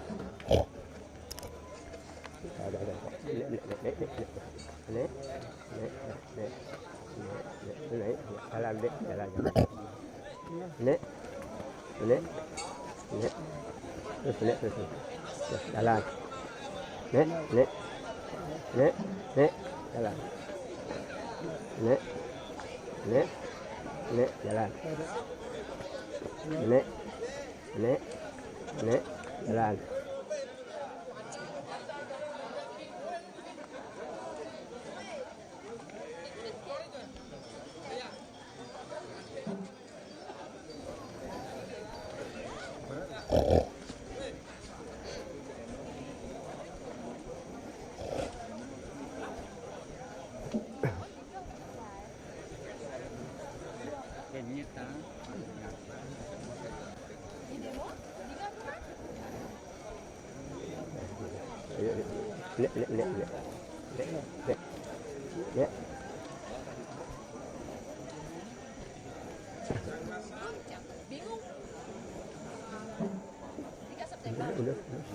Nek, nek, nek, nek, nek. Nek, nek, nek, nek, nek, nek, nek, nek, jalan, nek, jalan, jalan. Nek, nek, nek. Terus, nek, terus, nek. Terus, jalan. Nek, nek, nek, nek, jalan. Nek, nek, nek, jalan. Nek, nek, nek, jalan. Nek, nek, nek, nek. Nek, nek. Nek. Udah, udah.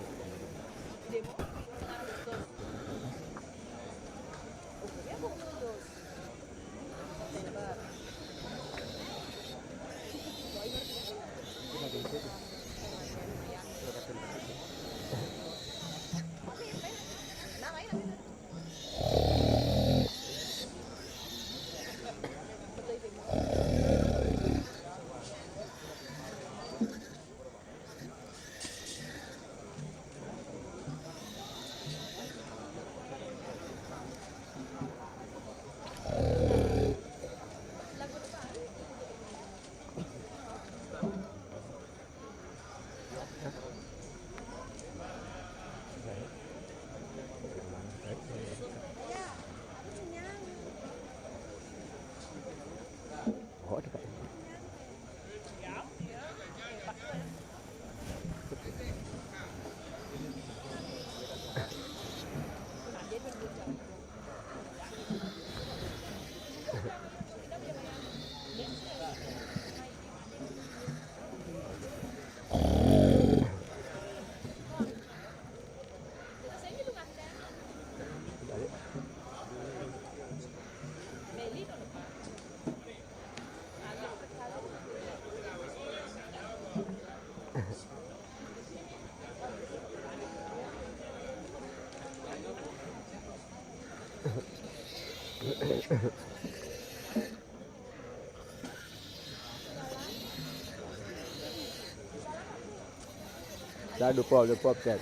Dah dua puluh, dua puluh persen.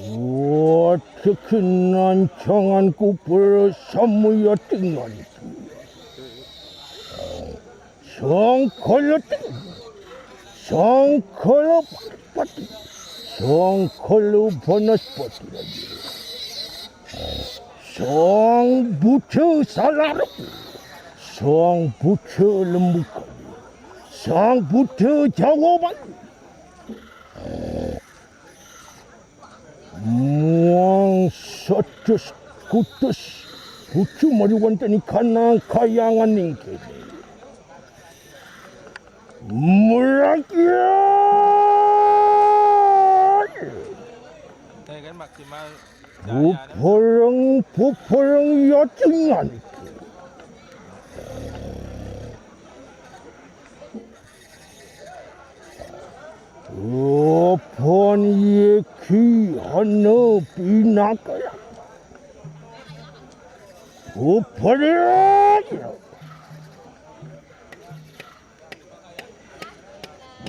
Wa tekenan jangan ku bersama ya dengan Sangkala Tengah, Sangkala Pati, Sangkala Banaspati Raja, Sang Buddha Salarep, Sang Buddha Lembu Kayu, Sang Buddha Jawa Bali. Muang satus kutus pucu mari wonten ing kanang kayangan ing kene. Merakyat! Saya kan maksimal. Bubareng, bubareng ya dengan iki. Obon yeki hana pinakala. Bubareng!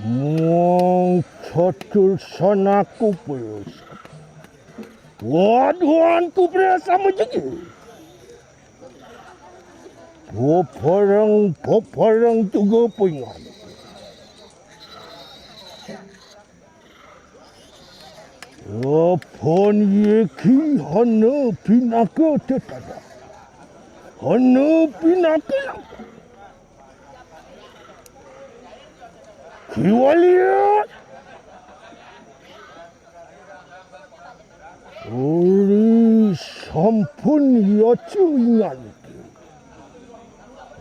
Mung catur sanaku beres. Waduhan ku beres sama jadi. Bobareng, bobareng juga pingan. Obon yeki hana pinaka tetana. Hana pinaka. Kiwalian. Uli sampun yacu ingan.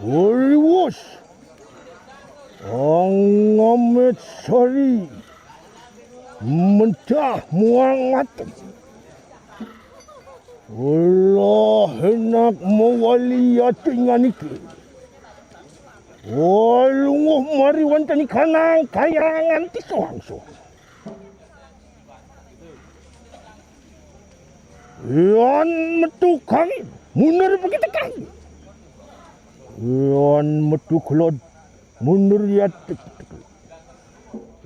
Uli wus. Angamet sari. Mentah muang mateng. Ulah enak mawali yacu ingan iki. Walunguh mari wonten ing kanang kayangan tisoang-soang. Yan metu kami, mundur begitu kami. Yan metu kelod, mundur ya tik.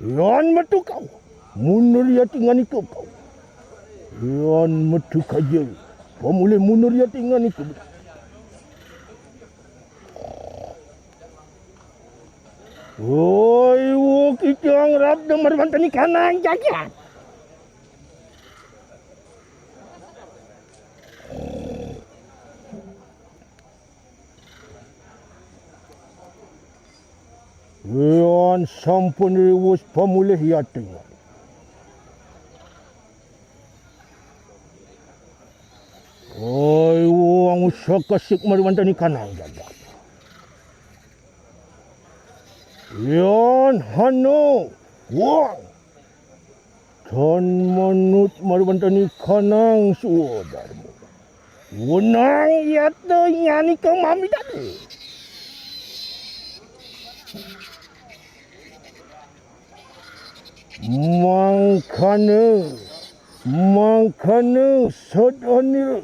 Yan metu kau, mundur ya tingan itu kau. Yan metu kaja, pamulih mundur ya tingan itu. Woi, wo kijang rap demar wonten ing kanang jagat. Yan sampun riwus pamulih yating. Oi, wong usah kesik mari wonten ing kanang jagat. Yan hana wong tan manut mari wonten ing kanang swadarma. Wenang yata nyanika mamidane. Mangkana, mangkana sadanira.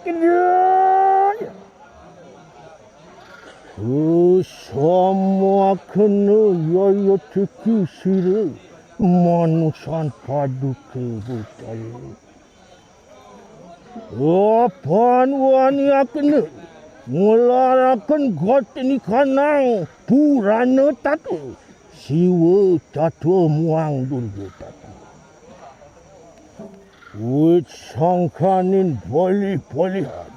Kedua. Samaken yaya teki sira manusan paduka Betari. Apan wani akena ngelaraken gati ni kanang purana tata, Siwa tata muang Durga tata. Wit sangkanin balih-balihan.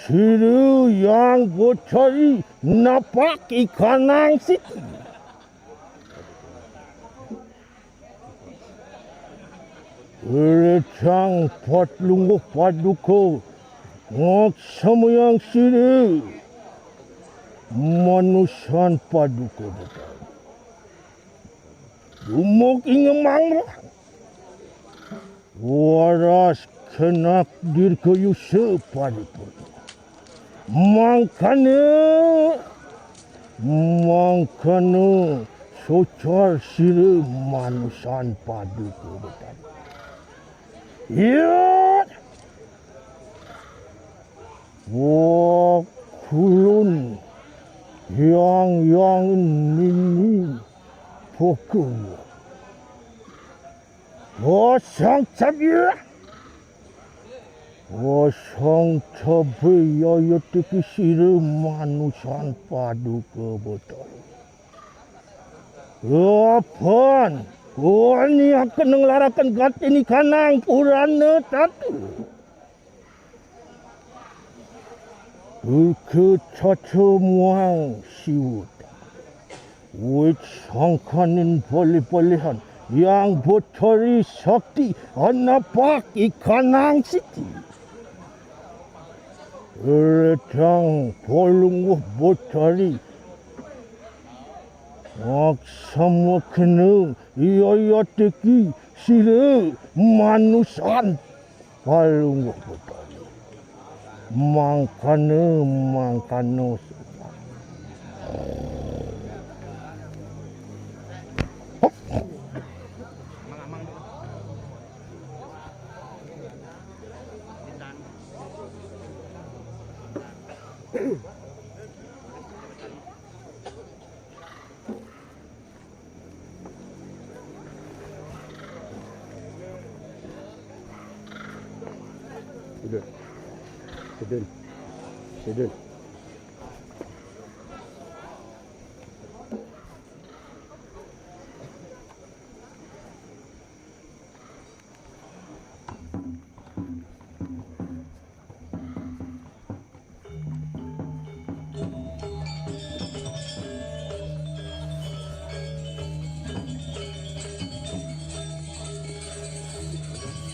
Sira Hyang Betari napak ikanang siti. Rejang patlungguh paduka ngaksamayang sira manusan paduka Betari. Dumuk ingemang roh. Waras kenak dirgayusa paripurna. Mangkana, mangkana socar sira manusan paduka Betari. Ya. Wa kulun yang yang nini pokewa. Wa sang cabi. Wa sang cabi yaya teki sira manusan paduka Betari. Apan wani akena ngelaraken gati ni kanang purana tata. Uka tata muang Siwa. Wit sangkanin balih-balihan Hyang Betari Sakti anapak ikanang siti. Rejang palungguh Betari ngaksamakena yaya teki sira manusan palungguh Betari. Mangkana, mangkana. Sedun. Sedun. Sedun.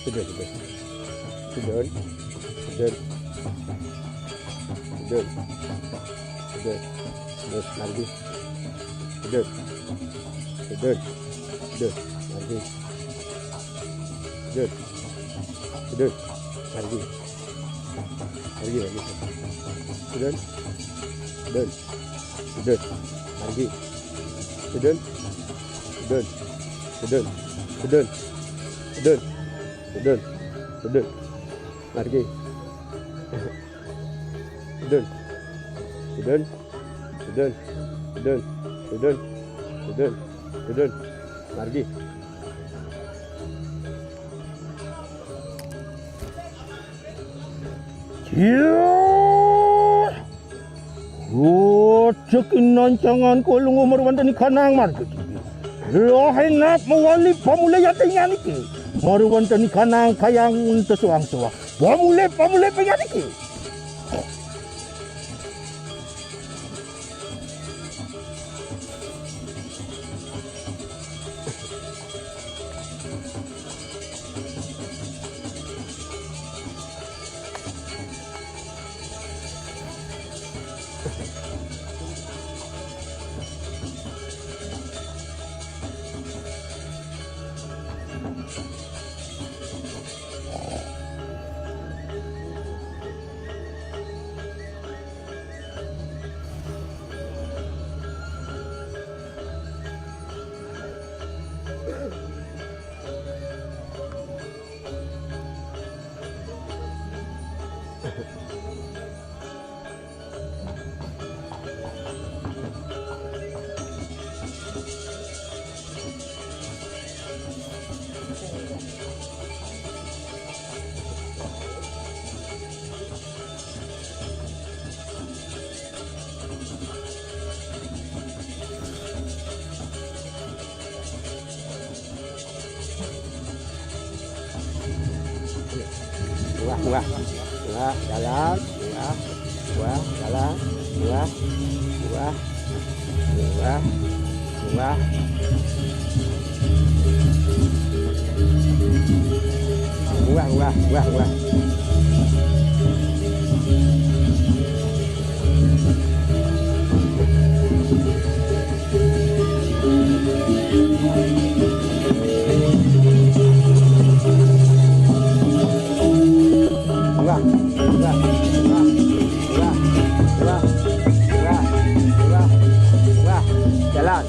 Sedun, sedun. Sedun. Sedun. Sedun. Sedun. Sedun. Lagi. Sedun. Sedun. Sedun. Lagi. Sedun. Sedun. Lagi. Lagi, lagi. Sedun. Sedun. Sedun. Lagi. Sedun. Sedun. Sedun. Sedun. Sedun. Sedun. Sedun. Lagi. Sedun. Sedun. Sedun. Sedun. Sedun. Sedun. Sedun. Sedun. Margi. Ciuh. Ucuk inancangan ko lungo marwantani kanang marga. Lohenap mawali pamulai atingan iki. Marwantani kanang kayang tesuang-suang. Pamulai, pamulai pengan iki. Wah, wah, jalan, wah, wah, jalan, wah, wah, wah, wah, wah, wah, wah, wah. Wah, wah, wah, wah, wah, wah, wah, wah. Jalan.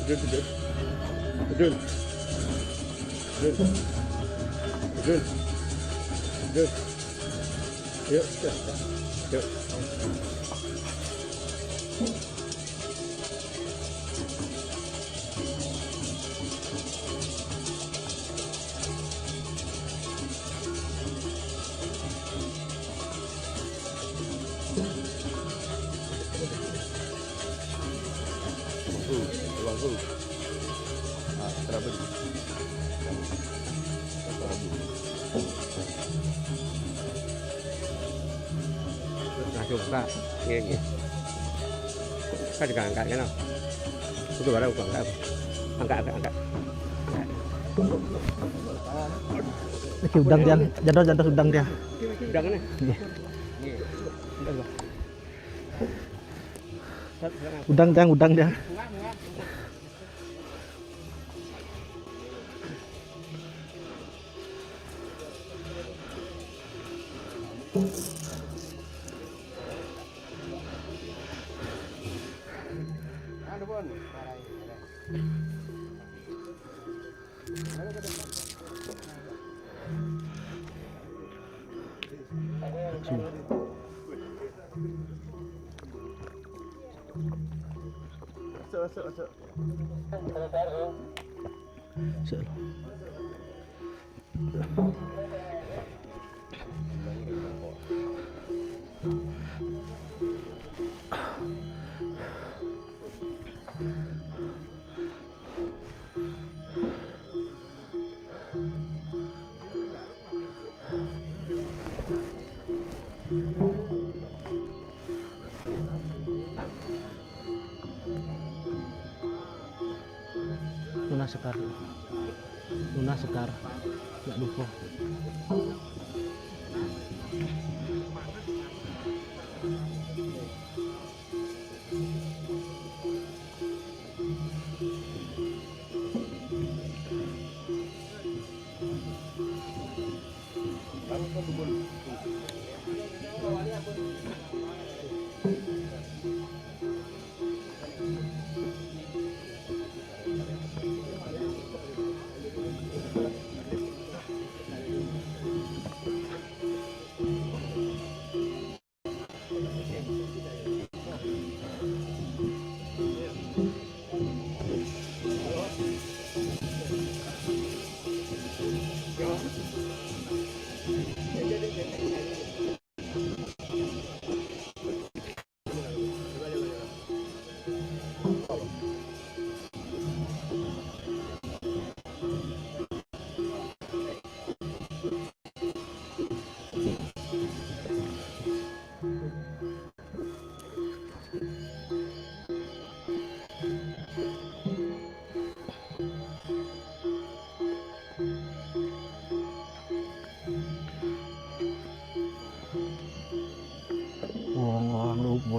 Duduk, duduk. Duduk. Duduk. Duduk. Duduk. Duduk. Yuk, yuk, yuk. Langsung, langsung. Ah, terapin. Nah, coba. Iya, iya. Kan juga angkat kan, oh. Itu baru aku angkat. Angkat, angkat, angkat. Iki udang dia, jatuh, jatuh udang dia. Udang ini? Iya. Iya. Udang dia, udang dia. Masuk, masuk, masuk. Masuk. Luna Sekar. Luna Sekar. Nggak lupa.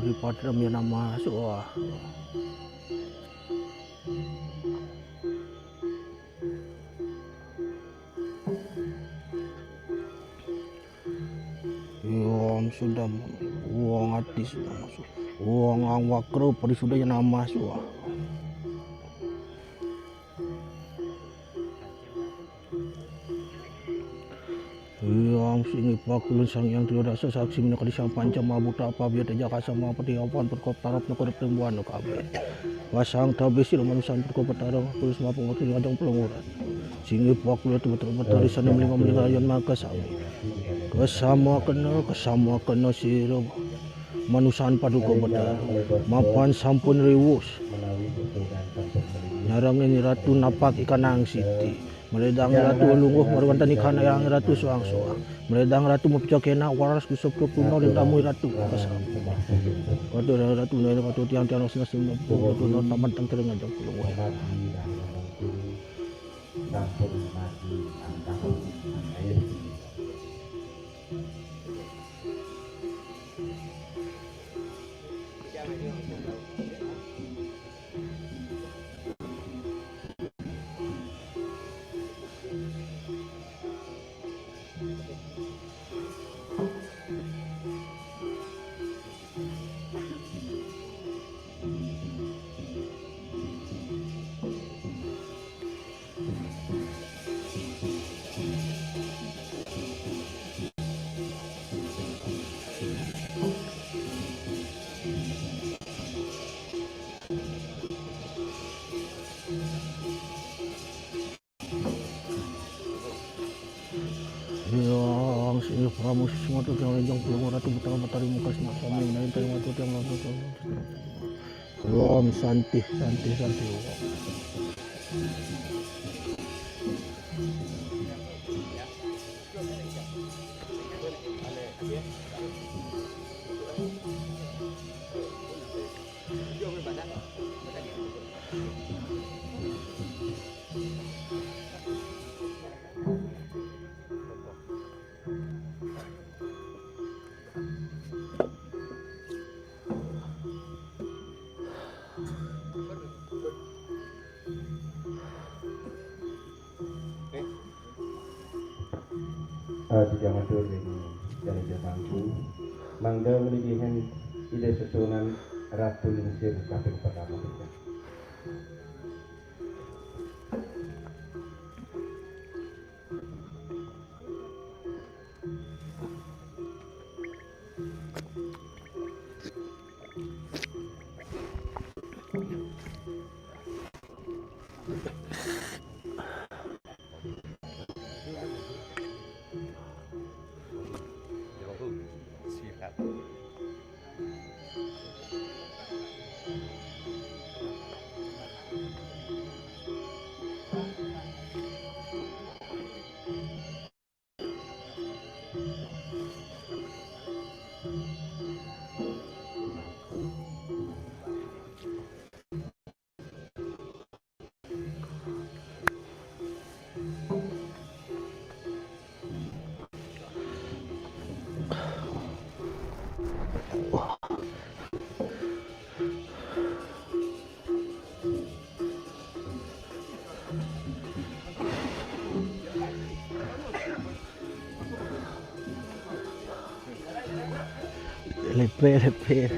Daripada yang nama suah. Yang sudah wong ati sudah masuk. Wong ang wakro pari sudah yang nama suah. Yang sing ipak ulun sang yang tiga rasa saksi minakadi sang panca mabuta apa biar aja kasama pati apan perkop tarap nak urip ring buana kabeh. Wasang tabe sira manusan perkop tarang kulus mapung wakil ngajang pelunguran. Sing ipak ulun tu betul-betul di sana melima melima ayon maka sami. Kasama kena, kasama kena sira manusan paduka betara. Mapan sampun riwus. Nyarang ini ratu napak ikan ang siti. Meledang ratu lungguh marwantan ikan ayang ratu suang-suang. Meledang ratu mapica kena waras kusuk tuk tuna ring tamu ratu. Kasam. Waduh ratu nang ratu tiang-tiang nasi nasi ratu nang taman tangkering aja lungguh. Sampun mati angkang air. Yang sini pramu semua tu yang lenjong pulang ratu betara betari muka semua suami menaik terima tu yang langsung. Om santi santi santi. Eh, tiga matur ring Jani Jatangku. Mangda mlinggihin Ida Sesuunan Ratu Lingsir kaping pertama. Lepe, lepe.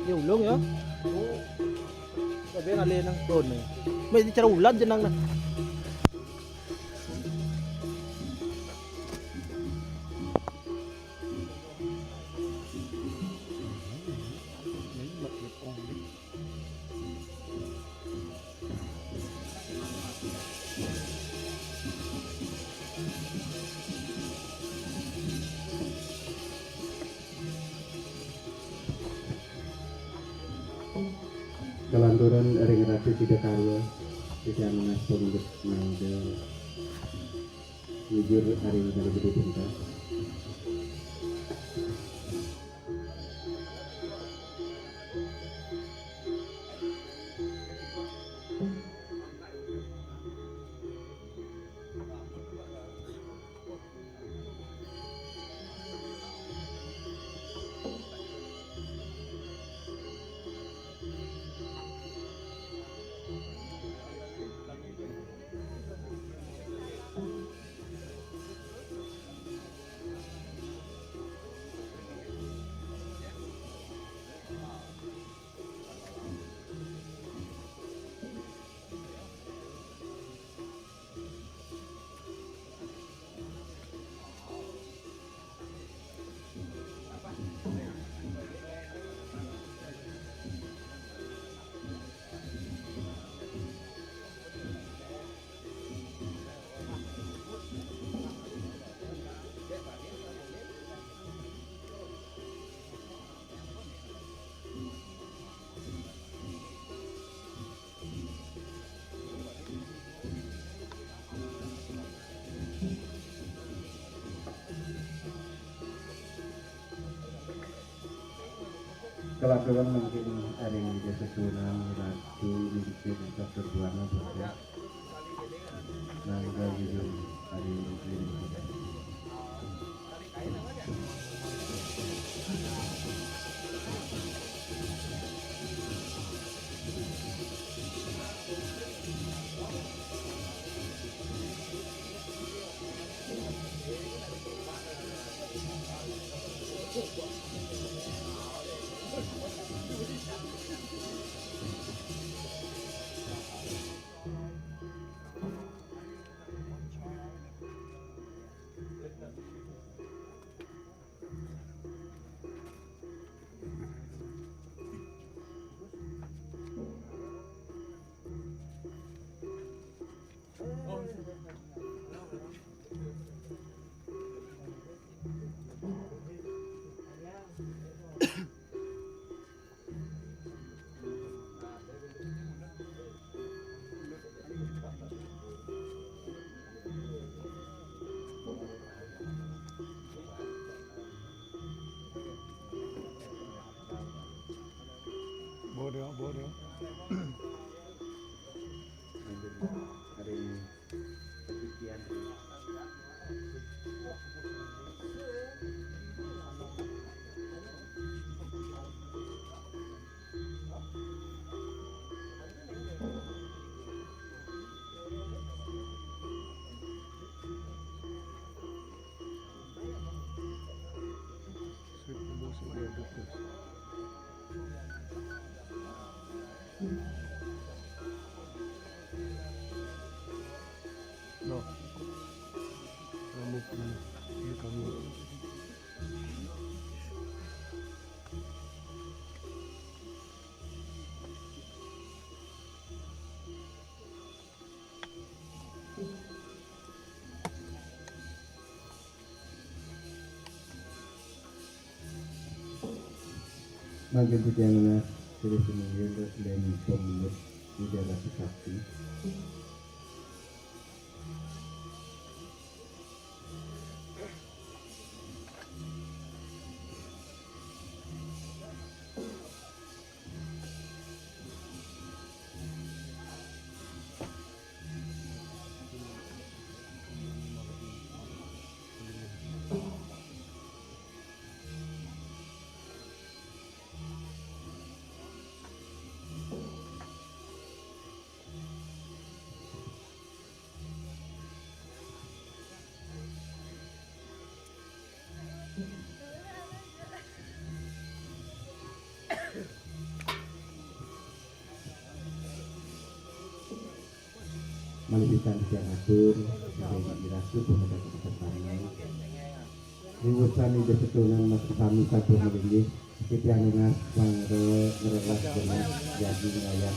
Ya ulung ya. Tapi ngalih nang pun. May cara ulat jenang na. Kalanturan ring Ratu Sidakarya, titiang nunas pamungkut mangda jujur ari Bali Gede Pinta. Kelanturan mangkin ari Ida Setunan Ratu Lincir Catur Buana, Bunda. Mangga wilujeng ari Lincir. Bodoh, bodoh. Ada ini. Sweet emotion, yeah, good. No. Kamu, kamu. Ini kamu. Mangkin titiang nunas, terus kemudian dan pemilik negara Sukasti. Malih pisan titiang atur, Ida Iratu, pemuda kepesertaan. Wiwusan Ida Setunan masih sami sampun malinggih, titiang nunas mangga ngrelas genah jagi ngrayat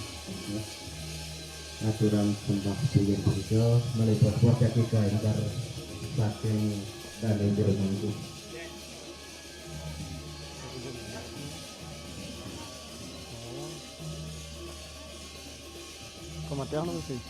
ngaturan sembah pinggir punika, malih bos-bos jagi kaentar saking Dané Jero Mangku. Kematian apa sih?